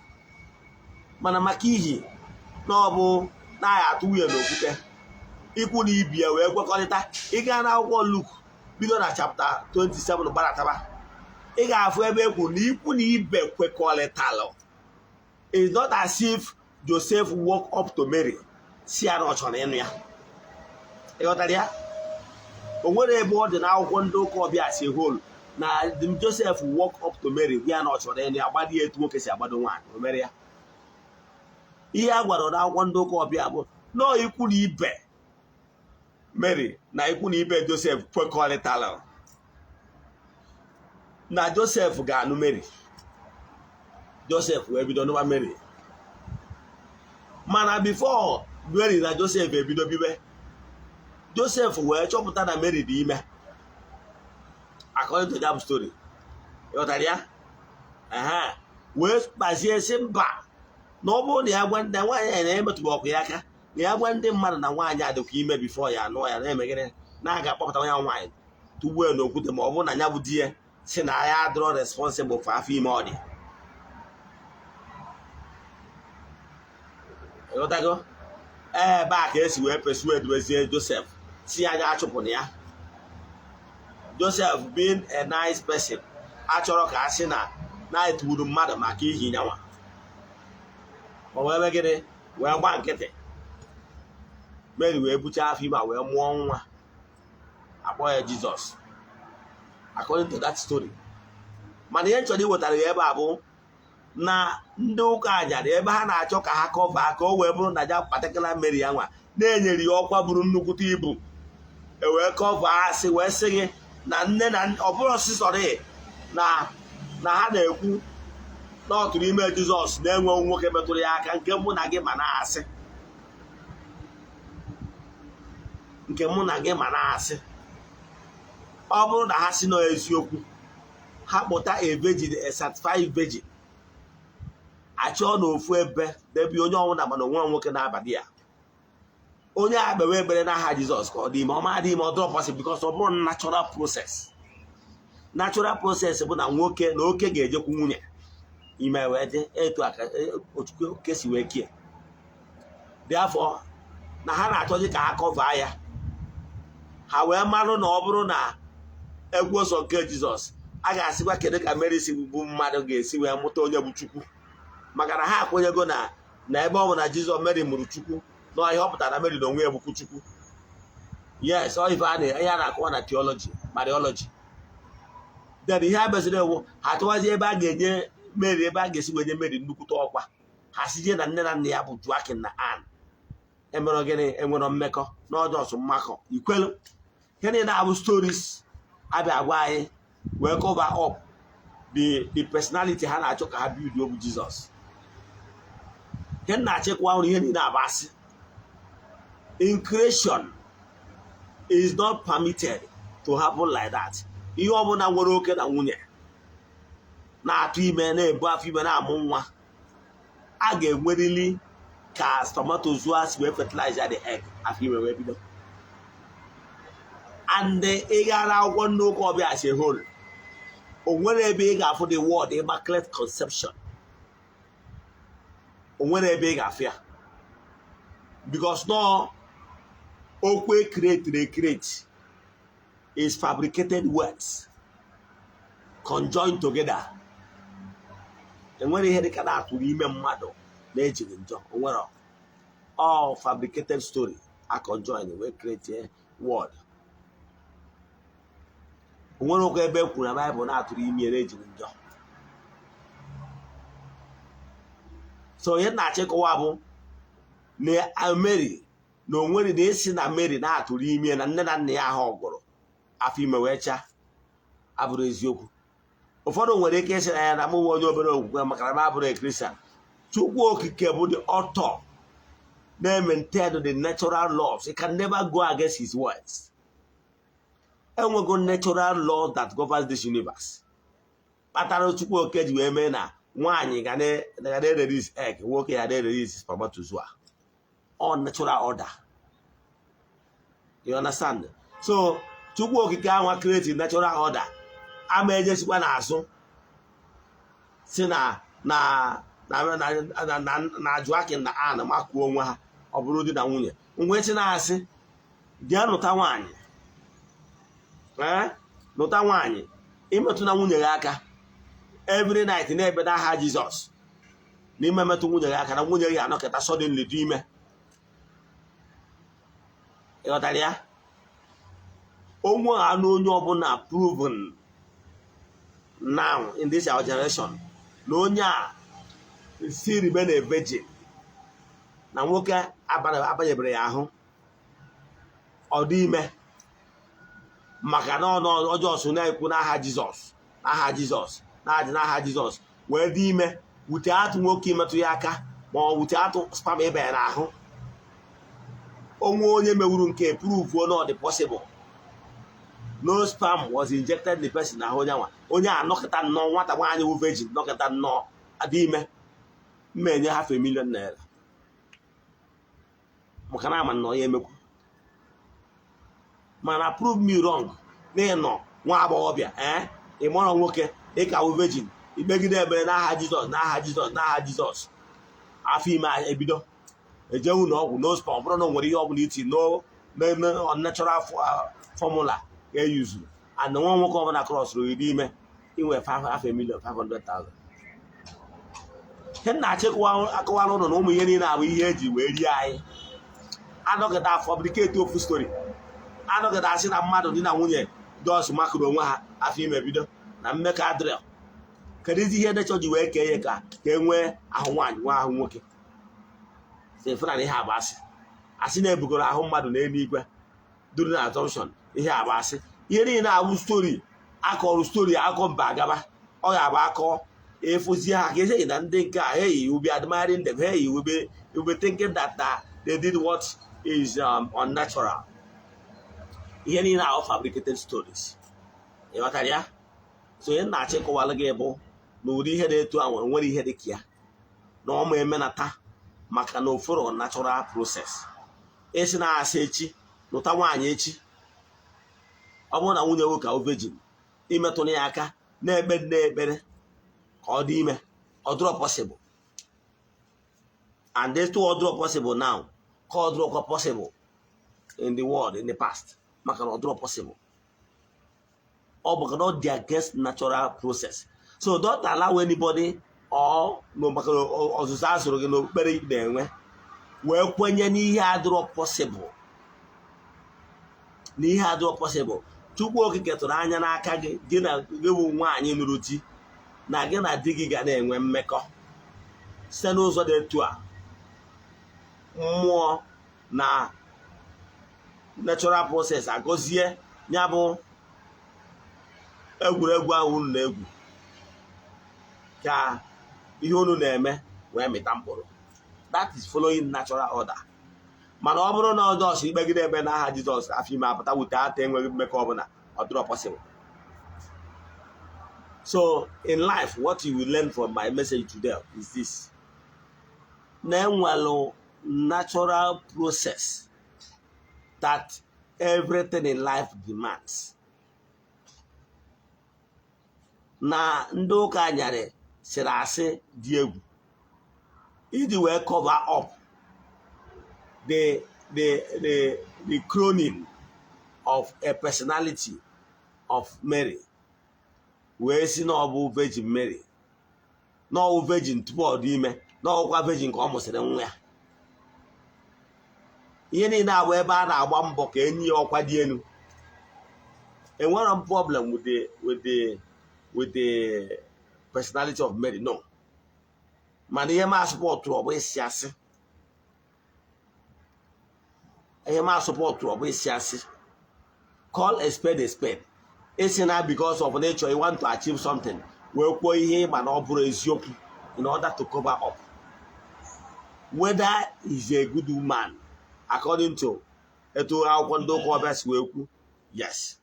na ọ bụ na ya atụ nwunye n'okwute, ikwu na ibi ya wee kwekọrịta. Ị gaa n'akwụkwọ Luke bido na chapter 27 gbarataba, ị ga-afụ ebe e kwuru na ikwu na ibe kwekọrịtalụ. It's not as if Joseph walk up to Mary si ya na ọ chọrọ ịnụ ya. Ịghọtara ya? O nwere ebe ọ dị n'akwụkwọ ndị ụka ọbịa si hol na Joseph walk up to Mary gwa ya na ọ chọrọ ịnụ ya, gbado ya etu nwoke si agbado nwaanyị, o mere ya. Ihe a gwara n'akwụkwọ ndị ụka ọbịa bụ Nọọ ikwu na ibe Mary na ikwu na ibe Joseph kwekọrịtara na Joseph ga-anụ Mary. Joseph wee bido nụwa Mary. Mana before Mary na Joseph ebido bibe, Joseph wee chọpụta na Mary dị ime, according to that story. Ịghọtara ya? Ehe, wee kpazie sị mba, na ọ bụrụ na ya gwa ndị nwaanyị a na-emetụghị ọkụ ya aka, na ya gwa ndị mmadụ na nwaanyị adịkwa ime before ya anụọ ya, na-emegide na-aga akpọpụta ya nwaanyị tugbuo ya n'okwute, ma ọ bụrụ na ya bụ di ya si na ya adịrọ responsible for afọ ime ọ dị. Ịghọtago? Ebe a ka esi wee persuade wezie Joseph, si ya anya achụpụna ya. Joseph, being a nice person, achọrọ ka a sị na na-etugburu mmadụ maka ihi nyanwa, o wee mee gịnị? Wee gba nkịtị. Mary wee buchaa afọ ime a wee mụọ nwa, akpọ ya Jizọs, according to that story. Mana ihe m chọrọ iwetara ya ebe a bụ na ndị ụka anyarị, ebe ha na-achọ ka ha cover, ka o wee bụrụ na ja particular Mary ya nwa na-enyere ya ọkwa bụrụ nnukwute ibu, e wee cover asị wee sị gị na nne na ọ bụrụ sịsọrị na ha na-ekwu na ọ tụrụ ime Jizọs na-enwe nwoke metụrụ ya aka, nke mụ na gị ma na-asị, nke mụ na gị ma na-asị. Ọ bụrụ na ha si na eziokwu, ha kpụta a virgin, a certified virgin, achọọ n'ofu ebe debe onye ọbụla, mana onwe nwoke na-abadị ya, onye a kpewe ekpere n'aha Jizọs ka ọ dị ime, ọ ma dị ime. Ọ dịrọ possible, because ọ bụrụ natural process. Natural process bụ na nwoke na oke ga-ejekwu nwunye, ime wee dị etu a ka otu oke si wee kie. Therefore, na ha na-achọzi ka ha cover ya, ha wee marụ na ọ bụrụ na egwu ụzọ nke Jizọs, a ga-asịkwa kedu ka Mary si bụ mmadụ ga-esi wee mụta onye bụ Chukwu, maka na ha akwenyego na ebe ọ bụ na Jizọs, Mary mụrụ Chukwu, na ihe ọ pụtara na Mary na onwe ya bụkwu Chukwu. Yes, ọ ife a na ihe a na-akọwa na theology, Mariology. Then ihe a meziri ewu, ha tụwazi ebe a ga-enye Mary, ebe a ga-esi wee nye Mary nnukwute ọkwa, ha sije na nne na nna ya bụ Joaquin na Ann emere gịnị? Enwere mmekọ n'ọjọọ mmakọ ikwelu. Ihe niile abụ stories abịa agwa anyị wee cover up the personality ha na-achọ ka ha build bụ Jizọs. Ihe na-achịkwa ọrụ, ihe niile abụ asị. In creation is not permitted to happen like that. Ihe ọbụla nwere oke na nwunye na-atụ ime, na-ebu afọ ime, na-amụ nwa, a ga-enwerịrị ka spermatozoa si wee fertilize the egg, afọ ime wee bido. And ị gara akwụkwọ ndị ụka ọbịa as a whole, o nwere ebe ị ga-afụ the word immaculate conception. O nwere ebe ị ga-afụ ya, because no okwu create create is fabricated words conjoined together. Enwere ihe dịka na-atụrụ ime mmadụ na-ejighị njọ. Onwere all fabricated story a conjoin wee create word. Onwere okwu ebe e kwuru na Baịbụl na-atụrụ ime na-ejighị njọ. So ihe na-achịkọwa bụ na Mary na onwere na esi na Mary na-atụrụ ime na nne na nna ya ahụ gwụrụ afọ ime wee chaa abụrụ eziokwu. Ụfọdụ nwere ike ịsị na ya na mụ nwe onye obere okwukwe maka na m abụrụ Christian. Chukwu Okike bụ the author na-maintain the natural laws. He can never go against his words. Enwego natural law that governs this universe kpatara Chukwu Okike ji wee mee na nwaanyị ga na-erelease egg, nwoke ya na-erelease spermatozoa. All natural order, you understand? So Chukwu Okike anwa create natural order ama ejesikwa n'azụ si na na na na na na Joaquin na Ann makuo onwe ha, ọ bụrụ di na nwunye. Mgbe chi na-asị jee nụta nwaanyị, ee, nụta nwaanyị, imetụ na nwunye gị aka every night na-ebe n'aha Jizọs n'ime metụ nwunye gị aka na nwunye gị anọkọta suddenly dị ime. Ịghọtara ya? Onwe anụ onye ọbụla proven now in this our generation na onye a still remain a virgin. Na nwoke abanyebere ya ahụ, ọ dị ime, maka na ọjọọ so na-ekwu n'aha Jizọs, n'aha Jizọs, na-adị n'aha Jizọs, wee dị ime wute atụ nwoke imetụ ya aka, ma ọ wute atụ sperm ịbanye n'ahụ onwe. Onye mewuru nke prove na ọ dị possible, no sperm was injected in the person n'ahụ onye nwa, onye a nọkịta nnọọ, nwata nwaanyị wụ virgin nọkịta nnọọ adị ime, mma enye ₦500,000, maka na ama nnọọ ya emekwu. Mana prove me wrong na ịnọ nwa agbọghọbịa, ee, ị mọrọ nwoke, ịka wụ virgin, ikpegide ekpere n'aha Jizọs, n'aha Jizọs, n'aha Jizọs, afọ ime ebido, ejewu na ọgwụ, no sperm, ọ bụrụ na o nwere ihe ọbụla iti, no unnatural formula eyuzu, and nwa nwoke ọbụla crossụrụ iri ime, inwe half a million, 500,000. Ihe m na-achọ akọwara ụnụ na ụmụ ihe niile abụ ihe eji wee rie anyị. Anọgide fabricate ofu story, anọgide asị na mmadụ di na nwunye just makụrụ onwe ha, afọ ime bido na mmekọ adịrọ. Kedụzi ihe nature ji wee kee ya ka e nwee ahụ nwaanyị, nwa ahụ nwoke? Si na ihe a bụ asị, asị na-ebugoro ahụ mmadụ n'eluigwe during assumption. Ihe a bụ asị. Ihe niile abụ story akọrọ, story akọ mba agaba, ọ ga-abụ akọ efuzie ha ka esi na ndị nke a, hey, you will be admiring them, hey, you will be thinking that they did what is unnatural. Ihe niile ahụ fabricated stories. Ịghọtara ya? So ihe na-achọ ịkọwalụ gị bụ na ụdị ihe na-etu ahụ nwere ihe dị ka ya na ọma emenata, maka na oforo natural process. Esi na-asị echi lụta nwaanyị echi, ọ bụrụ na nwunye nwoke ahụ virgin, imetụrụ ya aka na-ekpe na-ekpere ka ọ dị ime, ọ dụrọ possible. And this too, ọ dụrọ possible now, ka ọ dụrọkwa possible in the world in the past, maka na ọ dụrọ possible, ọ bụ na ọ dị against natural process. So don't allow anybody or no, maka na ọzụzụ a zụrụ gị n'okpukpere na-enwe wee kwenye n'ihe adịrọ possible, n'ihe adịrọ possible. Chukwu Okike tụrụ anya n'aka gị, gị na gị bụ nwaanyị nụrụ di, na gị na di gị ga na-enwe mmekọ. Site n'ụzọ dị etu a, mmụọ na natural process agọzie ya bụ egwuregwu ahụ unu na-egwu, ka ihe unu na-eme wee mịta mkpụrụ. That is following natural order. Mana ọ bụrụ na ọjọọ ikpegide ebe n'aha Jizọs, afọ ime apụta wute ata, enweghị mmekọ ọbụla, ọ dịrọ possible. So in life, what you will learn from my message today is this: na enwelu natural process that everything in life demands, na ndị ụka anyarị sịrị asị dị egwu iji wee cover up the cloning of a personality of Mary, wee si na ọ bụ Virgin Mary, na ọ bụ virgin tupu ọ dị ime, na ọkwa virgin ka ọ mụsịrị nwa ya. Ihe niile abụ ebe a na-agba mbọ ka enyi ya ọkwa dị elu. Enwere m problem with the personality of Mary, no. Mana ihe m asupportụrụ ọ bụ isi asị. Ihe m asupportụrụ ọ bụ isi asị. Call a spade a spade. Isi na because of nature you want to achieve something, wee kwuo ihe ịma na ọ bụrụ eziokwu in order to cover up. Whether is a good woman according to etu akwụkwọ ndị ụka ọbịa si wee kwu, yes.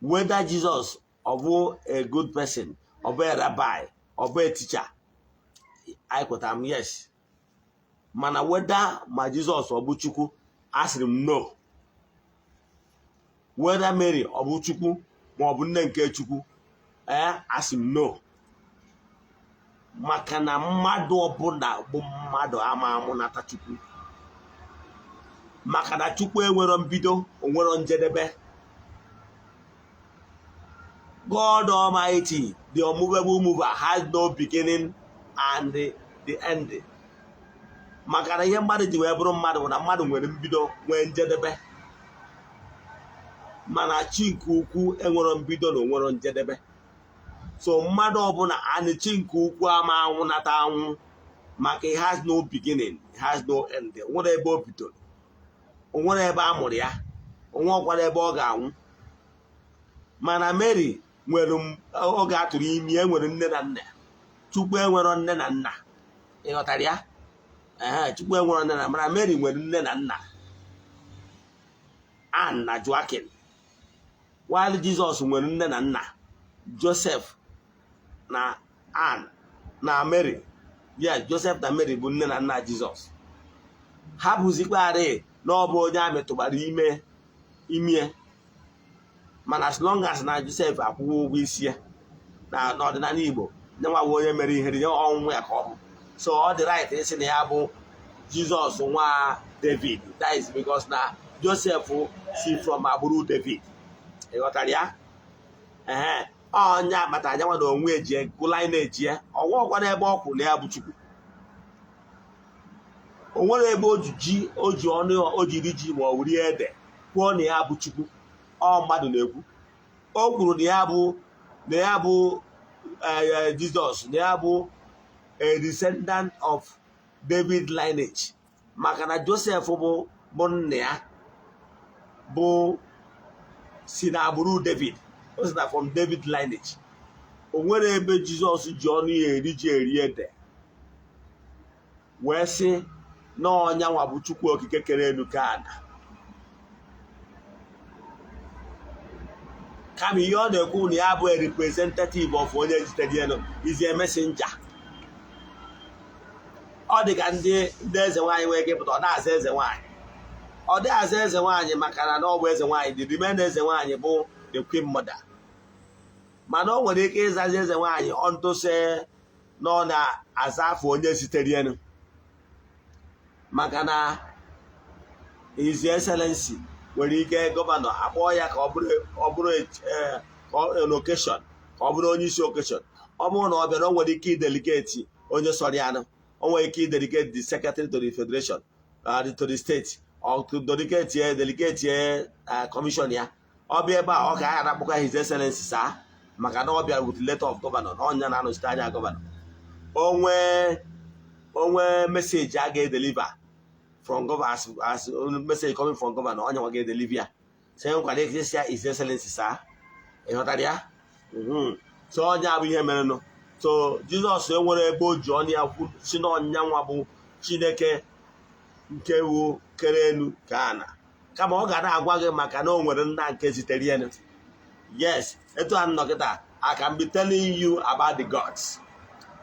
Whether Jesus ọ bụ a good person, ọ bụ a rabbi, ọ bụ a teacher, anyị kwetara m, yes. Mana whether ma Jizọs ọ bụ Chukwu, asịrị m no. Whether Mary ọ bụ Chukwu ma ọ bụ nne nke Chukwu, ee, asị m no, maka na mmadụ ọbụla bụ mmadụ ama amụnata Chukwu, maka na Chukwu enwero mbido, onwero njedebe. God Almighty, the unmovable mover, has no beginning and the end, maka na ihe mmadụ ji wee bụrụ mmadụ bụ na mmadụ nwere mbido, nwee njedebe. Mana chi nke ukwu enwero mbido na onwero njedebe. So mmadụ ọbụla anị chi nke ukwu ama anwụnata anwụ. Maka it has no beginning, it has no end. O nwere ebe o bidoro, o nwere ebe a mụrụ ya, o nwekwara ebe ọ ga-anwụ. Mana Mary nwere oge a tụrụ ime, e nwere nne na nna. Chukwu enwero nne na nna. Ị ghọtara ya? Ee, Chukwu enwero nne na, mana Mary nwere nne na nna, Ann na Joaquin, while Jizọs nwere nne na nna, Joseph na Ann na Mary. Yes, Joseph na Mary bụ nne na nna Jizọs. Ha bụzikwarị na ọ bụ onye amị tụbara ime imie, mana as long as na Joseph akwụghị ụgwọ isi ya na n'ọdịnala Igbo, nyenwa bụ onye mere ihere nye ọnwụ ya ka ọ bụ. So ọ dị right ịsị na ya bụ Jizọs nwa David. That is because na Joseph si from agbụrụ David. Ị ghọtara ya? Ehe, onye akpata anyanwa na onwe eji lineage ya. Ọnwụọkwa n'ebe ọ kwụ na ya bụ Chukwu. O nwere ebe o ji ji o ji ọnụ o jiri ji ma ọ bụ rie ede kwuo na ya bụ Chukwu. Ọ mmadụ na-ekwu. O kwuru na ya bụ Jizọs, na ya bụ a descendant of David lineage, maka na Joseph bụ nna ya bụ si na agbụrụ David, o si na from David lineage. O nwere ebe Jizọs ji ọnụ ya eri ji eri ede wee sị na ọnyanwa bụ Chukwu Okike kere elu ka ala. Kama ihe ọ na-ekwu na ya bụ a representative of onye zitere elu, is a messenger. Ọ dị ka ndị eze nwaanyị nwere ike ịpụta, ọ na-aza eze nwaanyị. Ọ dị aza eze nwaanyị maka na ọ bụ eze nwaanyị. The remain eze nwaanyị bụ the queen mother, mana o nwere ike ịzazi eze nwaanyị ọntụsị na ọ na-aza afọ onye zitere elu, maka na His Excellency nwere ike governor akpọọ ya ka ọ bụrụ occasion, ka ọ bụrụ onye isi occasion. Ọ bụrụ na ọ bịara, o nwere ike idelegate onye sọrọ ya anụ. O nwere ike idelegate the secretary to the federation, to the state, or to delegate ya, delegate ya commission ya. Ọ bịa ebe a, ọ ka a na-akpọkwa His Excellency saa, maka na ọ bịara with letter of governor, na ọnya na-anọchite anya governor. Onwe message a ga-edeliver from governor, as message coming from governor, onye nwa ga-edeliver ya. So enwekwara ike isi ya His Excellency saa. Ị ghọtara ya? So onye abụ ihe merenụ. So Jizọs enwere ebe o ji ọnụ ya kwu si na ọnya nwa bụ Chineke nke wu kere elu ka a na, kama ọ ga na-agwa gị maka na o nwere nna nke zitere ya. Yes, etu a nọ kịta, I can be telling you about the gods.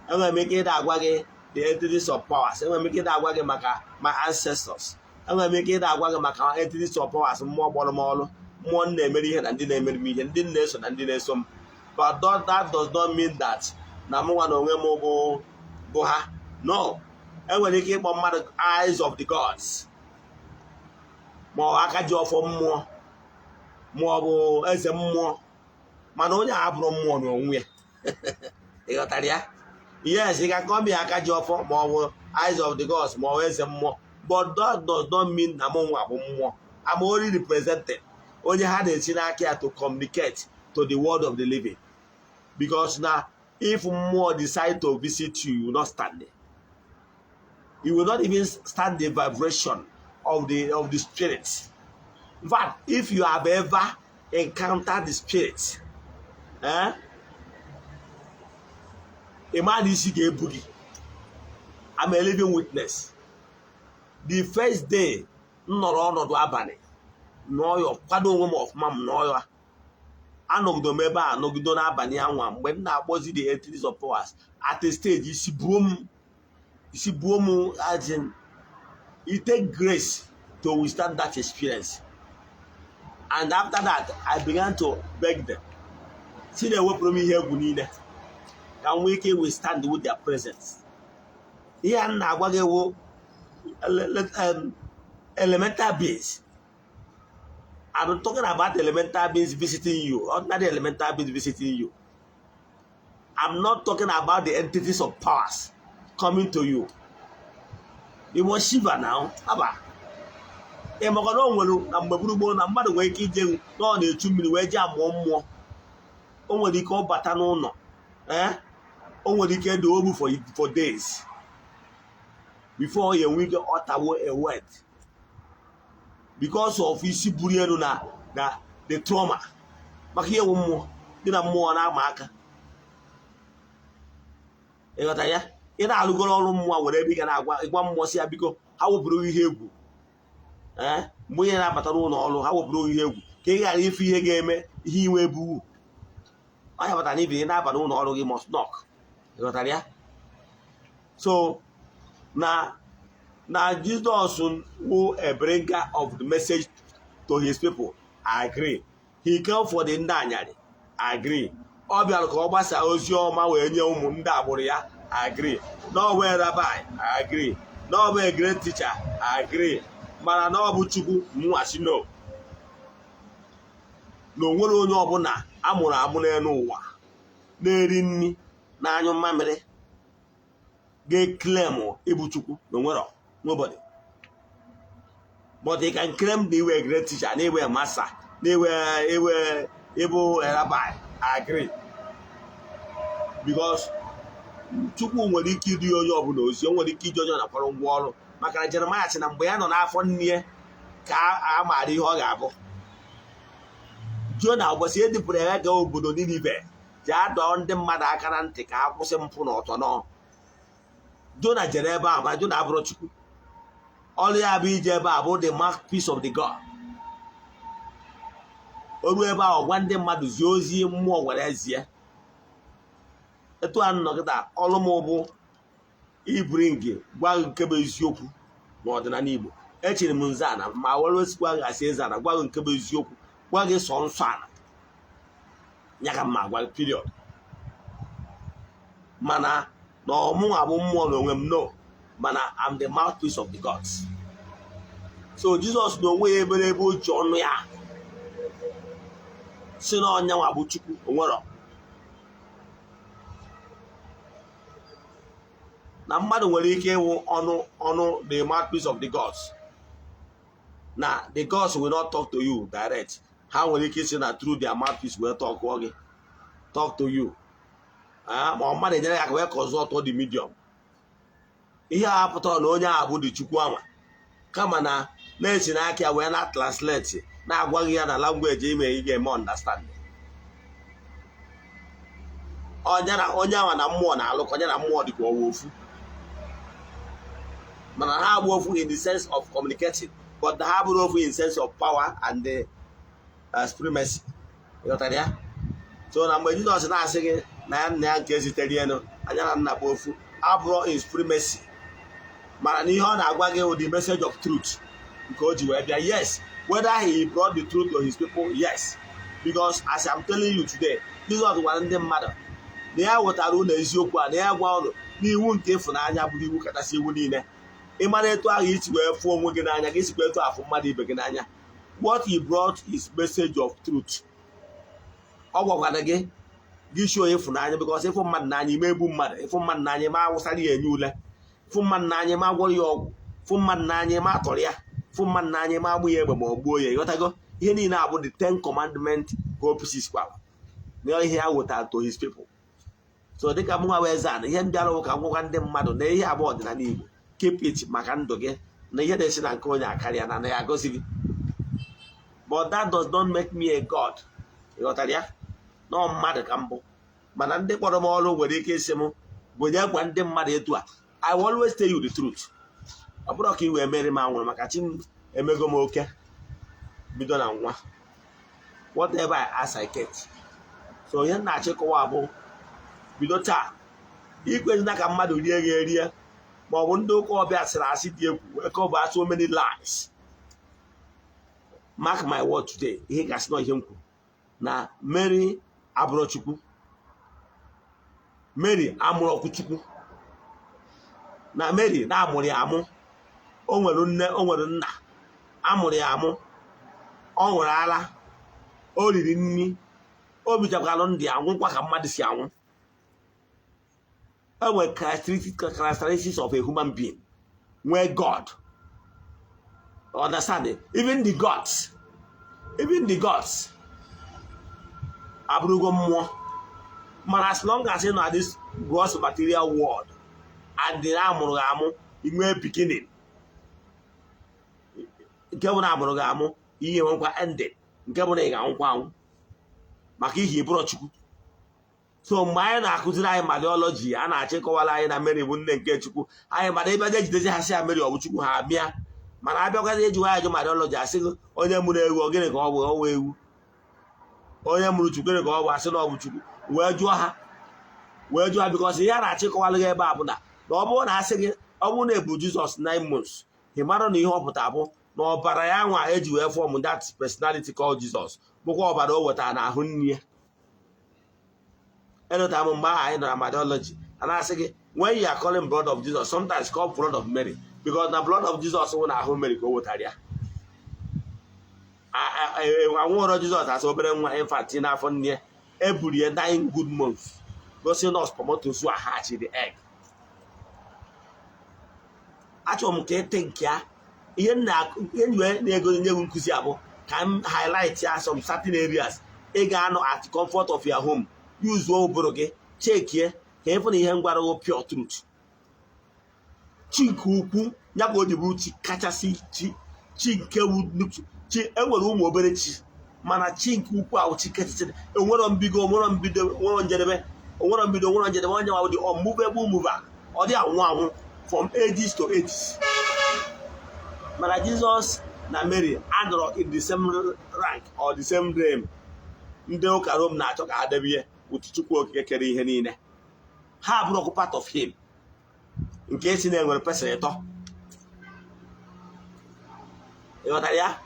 Enwere m ike ịda agwa gị the entities of powers. Enwere m ike ịda agwa gị maka my ancestors. Enwere m ike ịda agwa gị maka entities of powers, mmụọ gbọrọ m ọrụ, mmụọ m na-emere ihe na ndị na-emere m ihe, ndị m na-eso na ndị na-eso m. But that does not mean that na mụ nwa na onwe m bụ ha. No, enwere ike ịkpọ mmadụ eyes of the gods, ma ọ bụ aka ji ọfọ mmụọ, ma ọ bụ eze mmụọ, mana onye a abụrụ mmụọ n'onwe ya. Ị ghọtara ya? Yes, ị ga-akọ m ya aka ji ọfọ, ma ọ bụ eyes of the gods, ma ọ bụ eze mmụọ, but that does not mean na mụ nwa bụ mmụọ. I'm only representing onye ha na-esi n'aka ya to communicate to the world of the living, because na if mmụọ decide to visit you, you will not stand there. You will not even stand the vibration of the spirit. In fact, if you have ever encountered the spirit, eh, ị ma na isi ga-ebu gị. I'm a living witness. The first day m nọrọ ọnọdụ abalị n'ọyọ, kwado onwe m ọfụma, m n'ọyọ, anọgido m ebe a, nọgido n'abalị anwa mgbe m na-akpọzi the entities of powers. At a stage, isi buo m, isi buo m. As in, it take grace to withstand that experience, and after that I began to beg them si na-ewepụrụ m ihe egwu niile ka m nwee ike withstand with their presence. Ihe a m na-agwa gị wụ elemental beings. I'm talking about elemental beings visiting you, ordinary elemental beings visiting you. I'm not talking about the entities of powers coming to you. You must shiver now. Haba. Ị maka na o nwere na mgbe gburugburu na mmadụ nwere ike ije na ọ na-echu mmiri wee jee amụọ mmụọ. O nwere ike ọ bata n'ụlọ, ee, o nwere ike dị ogbu for days. before ya enwe ike ọtawo a word because of isi buru elu na the trauma, maka ihe ewu mmụọ dị na mmụọ na-ama aka. Ịghọta ya? Ị na-alụgoro ọrụ mmụọ nwere ebe ị ga na-agwa ịgwa mmụọ si ya, biko, ha wepụrụ ihe egwu. Ee, mgbe onye na-abata n'ụlọ ọrụ, ha wepụrụ ihe egwu ka ị ghara ife ihe ga-eme ihe iwe ebuwu onye batara na ibe ị na-aba n'ụlọ ọrụ gị must knock. Ịghọtara ya? So na Jizọs wụ a bringer of the message to his people, I agree. He came for the ndị anyarị, I agree. Ọ bịara ka ọ gbasaa ozi ọma wee nye ụmụ ndị agbụrụ ya, I agree. Na ọ bụ rabbi, I agree. Na ọ bụ a great teacher, I agree. Mana na ọ bụ Chukwu, mụnwachi no. Na o nwere onye ọbụla amụrụ amụ n'elu ụwa na-eri nri na-anyụ mmamịrị ga-eclaim ịbụ Chukwu, na onwero nobody. But he can claim na iwe great teacher, na iwe master, na iwe iwe ịbụ rabbi, I agree, because Chukwu nwere ike idu onye ọbụla ozi. O nwere ike iji onye ọ nakwara ngwa ọrụ, maka na Jeremaya sị na mgbe ya nọ n'afọ nne ya ka a maara ihe ọ ga-abụ. Jona, ụbọchị edipụrụ ya gaa obodo Ninive ji adọọ ndị mmadụ aka na ntị ka ha kwụsị mpụ na ọtọ nọ, Jona jere ebe ahụ. Ma Jona abụrụ Chukwu. Ọrụ ya bụ ije ebe a bụ the mouthpiece of the God. O ruo ebe ahụ, gwa ndị mmadụ, zie ozi mmụọ gwara zie. Etu a nọkịta, ọrụ m bụ ibring gwa gị nke bụ eziokwu n'ọdịnala Igbo. Echere m nze ana ma were osikwa gị asị eze ana, gwa gị nke bụ eziokwu, gwa gị sọ nsọ ana ya ka mma gwa gị, period. Mana na ọmụnwa bụ mmụọ n'onwe m, no. Mana I'm the mouthpiece of the gods. So Jizọs na onwe ya ebere ebe o ji ọnụ ya si na ọnyanwa bụ Chukwu, onwero na mmadụ nwere ike ịwụ ọnụ ọnụ the mouthpiece of the gods. Na the gods will not talk to you direct. Ha nwere ike isi na through their mouthpiece wee talk gị, talk to you. Ma ọ mmadụ enyere ya aka wee ka ọzọ tụọ the medium. Ihe a pụtara na onye ahụ bụ dị Chukwu ama, kama na na-esi n'aka ya wee na translate, na-agwaghị ya na language ime ị ga-eme understand. Onye na onye ahụ na mmụọ na-alụkọ, onye na mmụọ dịka ọwa ofu, mana ha abụ ofu in the sense of communicating, but ha abụrụ ofu in sense of power and the supremacy. Ịghọtara ya? So na mgbe Jizọs na-asị gị na ya nna ya nke zitere elu anya na nna bụ ofu, abụrụ in supremacy, mana na ihe ọ na-agwa gị bụ the message of truth nke o ji wee bịa. Yes, whether he brought the truth to his people, yes, because as I'm telling you today, Jizọs gwara ndị mmadụ na ya wetara ụlọ eziokwu a, na ya gwa ụlọ n'iwu nke ịfụnanya bụrụ iwu kachasị iwu niile. Ịmara etu ahụ isi wee fụọ onwe gị n'anya, gị sikwa etu afụ mmadụ ibe gị n'anya. What he brought is message of truth. Ọ gwakwara gị gị show ịfụnanya, because ịfụ mmadụ n'anya, ime egbu mmadụ, ịfụ mmadụ n'anya, ma awụsara ya enye ule, fụ mmadụ n'anya, ma gwọrọ ya ọgwụ, fụ mmadụ n'anya, ma atọrọ ya, fụ mmadụ n'anya, ma agbụ ya egbe ma ọ gbuo ya. Ịghọtago? Ihe niile abụ the Ten Commandment ka o pieces kwara na ihe ya wetara to his people. So dịka mụ nwa wee zaa na ihe m bịara ụka ngwụkwa ndị mmadụ na ihe abụọ ọdịnala Igbo, keep it maka ndụ gị, na ihe na-esi na nke onye akarịa na ya agozi gị, but that does not make me a god. Ịghọtara ya? Nọọ mmadụ ka mbụ, mana ndị kpọrọ m ọrụ nwere ike ịsị m gwenye gwa ndị mmadụ etu a. I will always tell you the truth. Ọ bụrụ ka ị wee mere m anwụrụ maka chi m emego m oke bido na nwa. Whatever I ask, I get. So ihe m na-achịkọwa bụ, bido taa, ikwezina ka mmadụ rie gị erie, ma ọ bụ ndị ụka ọbịa sịrị asị dị egwu wee cover so many lies. Mark my word today, ihe gasị na ihe m kwuru na Mary abụrụ Chukwu, Mary amụrụ ọkụ Chukwu, na Mary na-amụrụ ya amụ. O nwere nne, o nwere nna, amụrụ ya amụ, ọ nwere ara, o riri nri, o bichakwalụ ndị anwụkwa ka mmadụ si anwụ. E nwere characteristics of a human being nwee God. Understand it? Even the gods, even the gods abụrụgo mmụọ. Mana as long as ị nọ this gross material world and na amụrụ gị amụ, Inwee beginning, nke bụ na amụrụ gị amụ. Ihe nwekwa ending, nke bụ na ị ga-anwụkwa anwụ, maka ihi ịbụrọ Chukwu. So mgbe anyị na-akụziri anyị Mariology, a na-achọ ịkọwara anyị na Mary bụ nne nke Chukwu anyị. Mana ebe ejidezi ha, sị ya Mary ọ bụ Chukwu, ha bịa. Mana abịakwazi ejiwa ajụ Mariology, asị gị onye mụrụ ewu, ọ gịnị ka ọ bụ? Ọnwa ewu. Onye mụrụ Chukwu, gịnị ka ọ bụ? Asị na ọ bụ Chukwu. Wee jụọ ha, wee jụọ ha, because ihe a na-achọ ịkọwara gị ebe a bụ na ọ bụrụ na asị gị, ọ bụrụ na ebu Jizọs 9 months, ị mara na ihe ọ pụtara bụ na ọbara ya nwa eji wee form that personality called Jesus bụkwa ọbara o wetara n'ahụ nne ya. Elota m mgbe ahụ anyị nọ na Mariology, a na-asị gị, when you are calling blood of Jesus, sometimes call blood of Mary, because na blood of Jesus wụ n'ahụ Mary ka o wetara ya. Anwụrọ Jizọs asị obere nwa infant n'afọ nne ya. Eburu ya 9 good months, gosi na spermatozoa hatch the egg. Achọrọ m ka ị think ya. Ihe na-ego nye gị nkụzi abụ ka m highlight ya some certain areas ị ga-anọ at comfort of your home, use ụbụrụ gị chekie ka ịfụ na ihe ngwara pure truth. Chi nke ukwu ya ka o ji bụrụ chi kachasị chi, chi nke chi. Enwere ụmụ obere chi, mana chi nke ukwu ahụ, chi kachasị, enwero mbigo, onwero mbido, onwero njedebe, onwero mbido, onwero njedebe. Onye nwa dị unmovable mover, ọ dị anwụ anwụ from ages to ages. Mana Jizọs na Mary anọrọ in the same rank or the same realm. Ndị ụka Rom na-achọ ka ha debe ihe otu Chukwu Okike kere ihe niile, ha abụrụkwa part of him, nke esi na-enwere person ịtọ. Ịghọtara ya?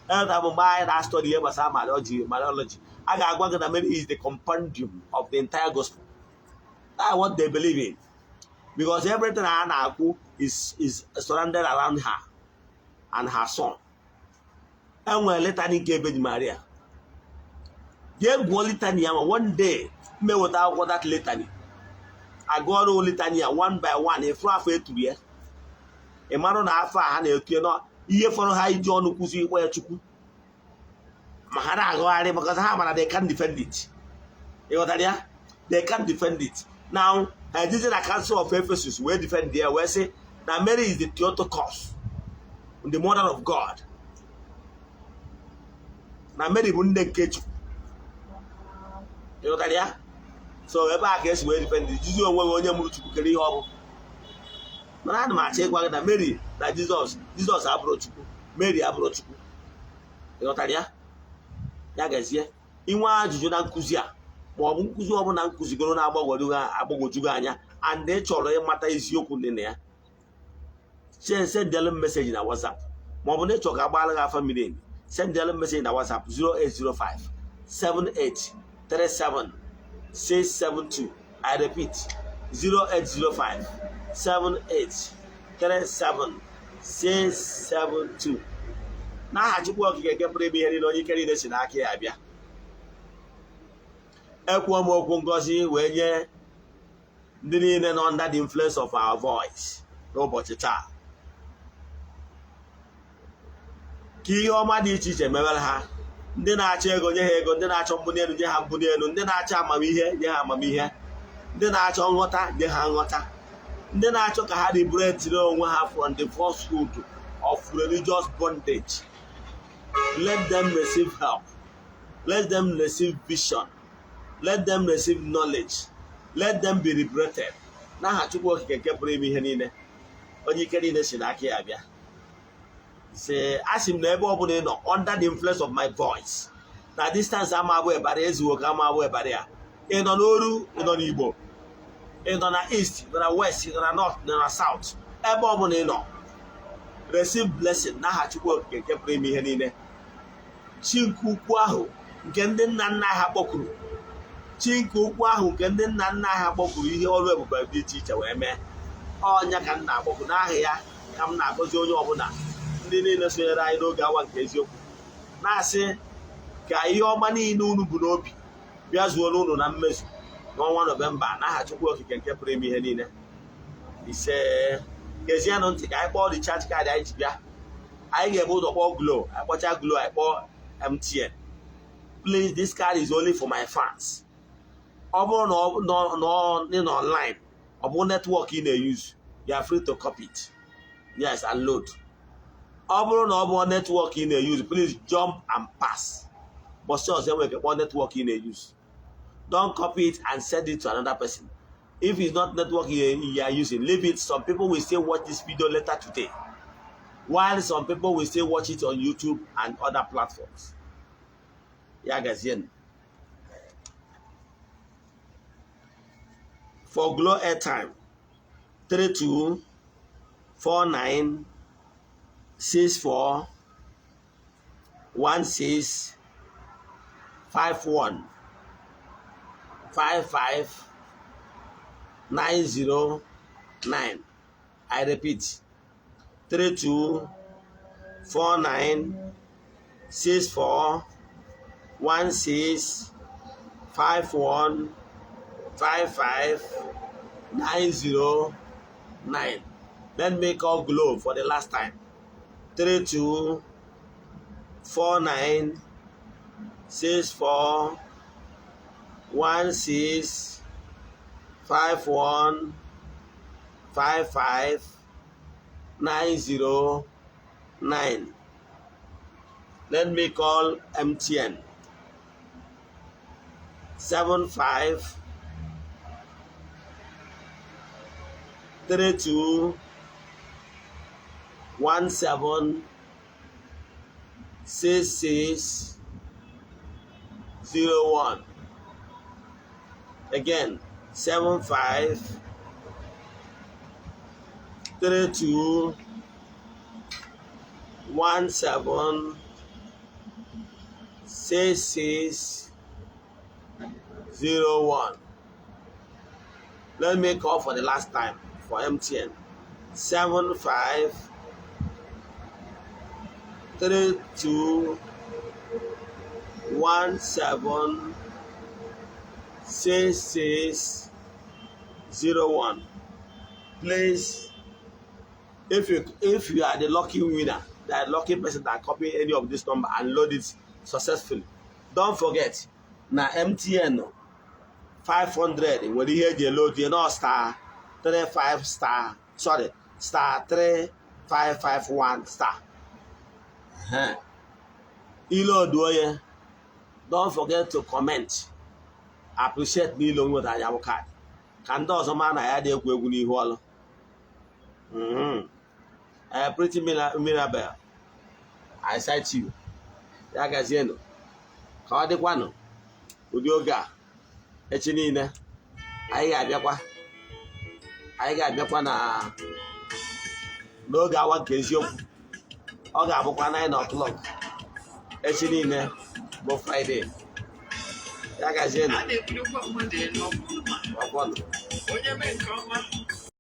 Elta bụ mgbe anyị na-study ihe gbasara Mariology, a ga-agwa gị na Mary is the compendium of the entire gospel. That's what they believe in, because everything a na-akwụ is surrounded around her and her son. Enwere litany nke Virgin Maria. Jee gụọ litany ya. Ma one day mmeweta akwụkwọ that litany, agụọrụ litany ya one by one, ịfụ afọ eturu ya, ị marụ na afọ a ha na-etu ya ihe fọrọ ha iji ọnụ kwụsị ịkpọ ya Chukwu, ma ha na-agụgharị, because ha mara they can defend it. Ịghọtara ya? They can defend it. Now ha ejizi na Council of Ephesus wee defend ya, wee sị na Mary is the Theotokos, the mother of God, na Mary bụ nne nke Chukwu. Ịghọtara ya? So ebe a ka esi wee defend. Jizi onwe gị, onye mụrụ Chukwu, kere ihe ọ bụ? Mana ana m achọ ịgwa gị na Mary na Jizọs, Jizọs abụrụ Chukwu, Mary abụrụ Chukwu. Ịghọtara ya? Ya gazie. Inwe ajụjụ na nkụzi a, ma ọ bụ nkụzi ọbụla nkụzigoro na-agbagwoju gị anya and ị chọrọ ịmata eziokwu dị na ya, sendelu m message na WhatsApp. Ma ọ bụ na ị chọrọ ka agbaala gị afa miri emi, sendelu m message na WhatsApp 0805 78 37 672. I repeat, 0805 78 37 672. N'aha Chukwu Okike nke pụrụ ime ihe niile, onye ike niile si n'aka ya abịa, ekwuo m okwu ngozi wee nye ndị niile nọ under the influence of our voice n'ụbọchị taa, ka ihe ọma dị iche iche mewere ha. Ndị na-achọ ego, nye ha ego. Ndị na-achọ mbuli elu, nye ha mbuli elu. Ndị na-achọ amamihe, nye ha amamihe. Ndị na-achọ nghọta, nye ha nghọta. Ndị na-achọ ka ha liberate onwe ha from the falsehood of religious bondage, let them receive help, let them receive vision, let them receive knowledge, let them be liberated, n'aha Chukwu Okike nke pụrụ ime ihe niile, onye ike niile si n'aka ya bịa. Sị, asị m na ebe ọ bụla ị nọ under the influence of my voice, na distance ama abụ ebara ezuwo ka ama abụ ebara ya. Ị nọ n'oru, ị nọ n'Igbo, ị nọ na east, ị nọ na west, ị nọ na north, ị nọ na south, ebe ọ bụla ị nọ, receive blessing n'aha Chukwu Okike nke pụrụ ime ihe niile. Chi nke ukwu ahụ nke ndị nna nna ha kpọkuru, chi nke ukwu ahụ nke ndị nna nna ha kpọkuru ihe ọrụ ebube dị iche iche wee mee, ọnya ka m na-akpọku n'aha ya, ka m na-agọzi onye ọbụla, ndị niile sonyere anyị n'oge awa nke eziokwu, na-asị ka ihe ọma niile unu bụ n'obi bịa zuo unu na mmezu n'ọnwa Nọvemba, n'aha Chukwu Okike nke pụrụ ime ihe niile. Ise. Gezienụ ntị ka anyị kpọọ recharge card anyị ji bịa. Anyị ga-ebu ụzọ kpọọ Glo. Anyị kpọchaa Glo, anyị kpọọ MTN. Please, this card is only for my fans. Ọ bụrụ na ị nọ online, ọ bụ network ị na-use, You are free to copy it, yes, and load. Ọ bụrụ na ọ bụ network ị na-use, please jump and pass. Bọsị ọzọ enwere ike kpọọ network ị na-use. Don't copy it and send it to another person. If it's not network you are using, leave it. Some people will still watch this video later today, while some people will still watch it on YouTube and other platforms. Ya gazienụ. For Glo airtime, 32 49 64 16 51 55 90 9. I repeat, 32 49 64 16 51 55 90 9. Let me call Glo for the last time. 32 49 64 16 51 55 90 9. Let me call MTN. 75 32 17 66 01. Again, 75 32 17 66 01. Let me call for the last time for MTN. 75 32 17 66 01. Please, if you are the lucky winner, the lucky person that copy any of this number and load it successfully, don't forget na MTN 500 nwere ihe eji eload ya nọ star 35 star, sorry, star 3551 star. Iloaduo ya, don't forget to comment, appreciate na ilo nweta anya bụ kaadị ka ndị ọzọ maa na ya dị egwu egwu n'ihu ọlụ. Pretty Mirabel, I cite you. Ya gazienụ, ka ọ dịkwanụ ụdị oge a echi niile. Anyị ga-abịakwa na n'oge awa nke eziokwu. Ọ ga-abụkwa 9 o'clock echi niile bụ Friday. Ya gazienụ. A na-ebulukwa mmadụ elu, ọ bụrụ ma Ọkwọnụ. Onye mee nke ọma.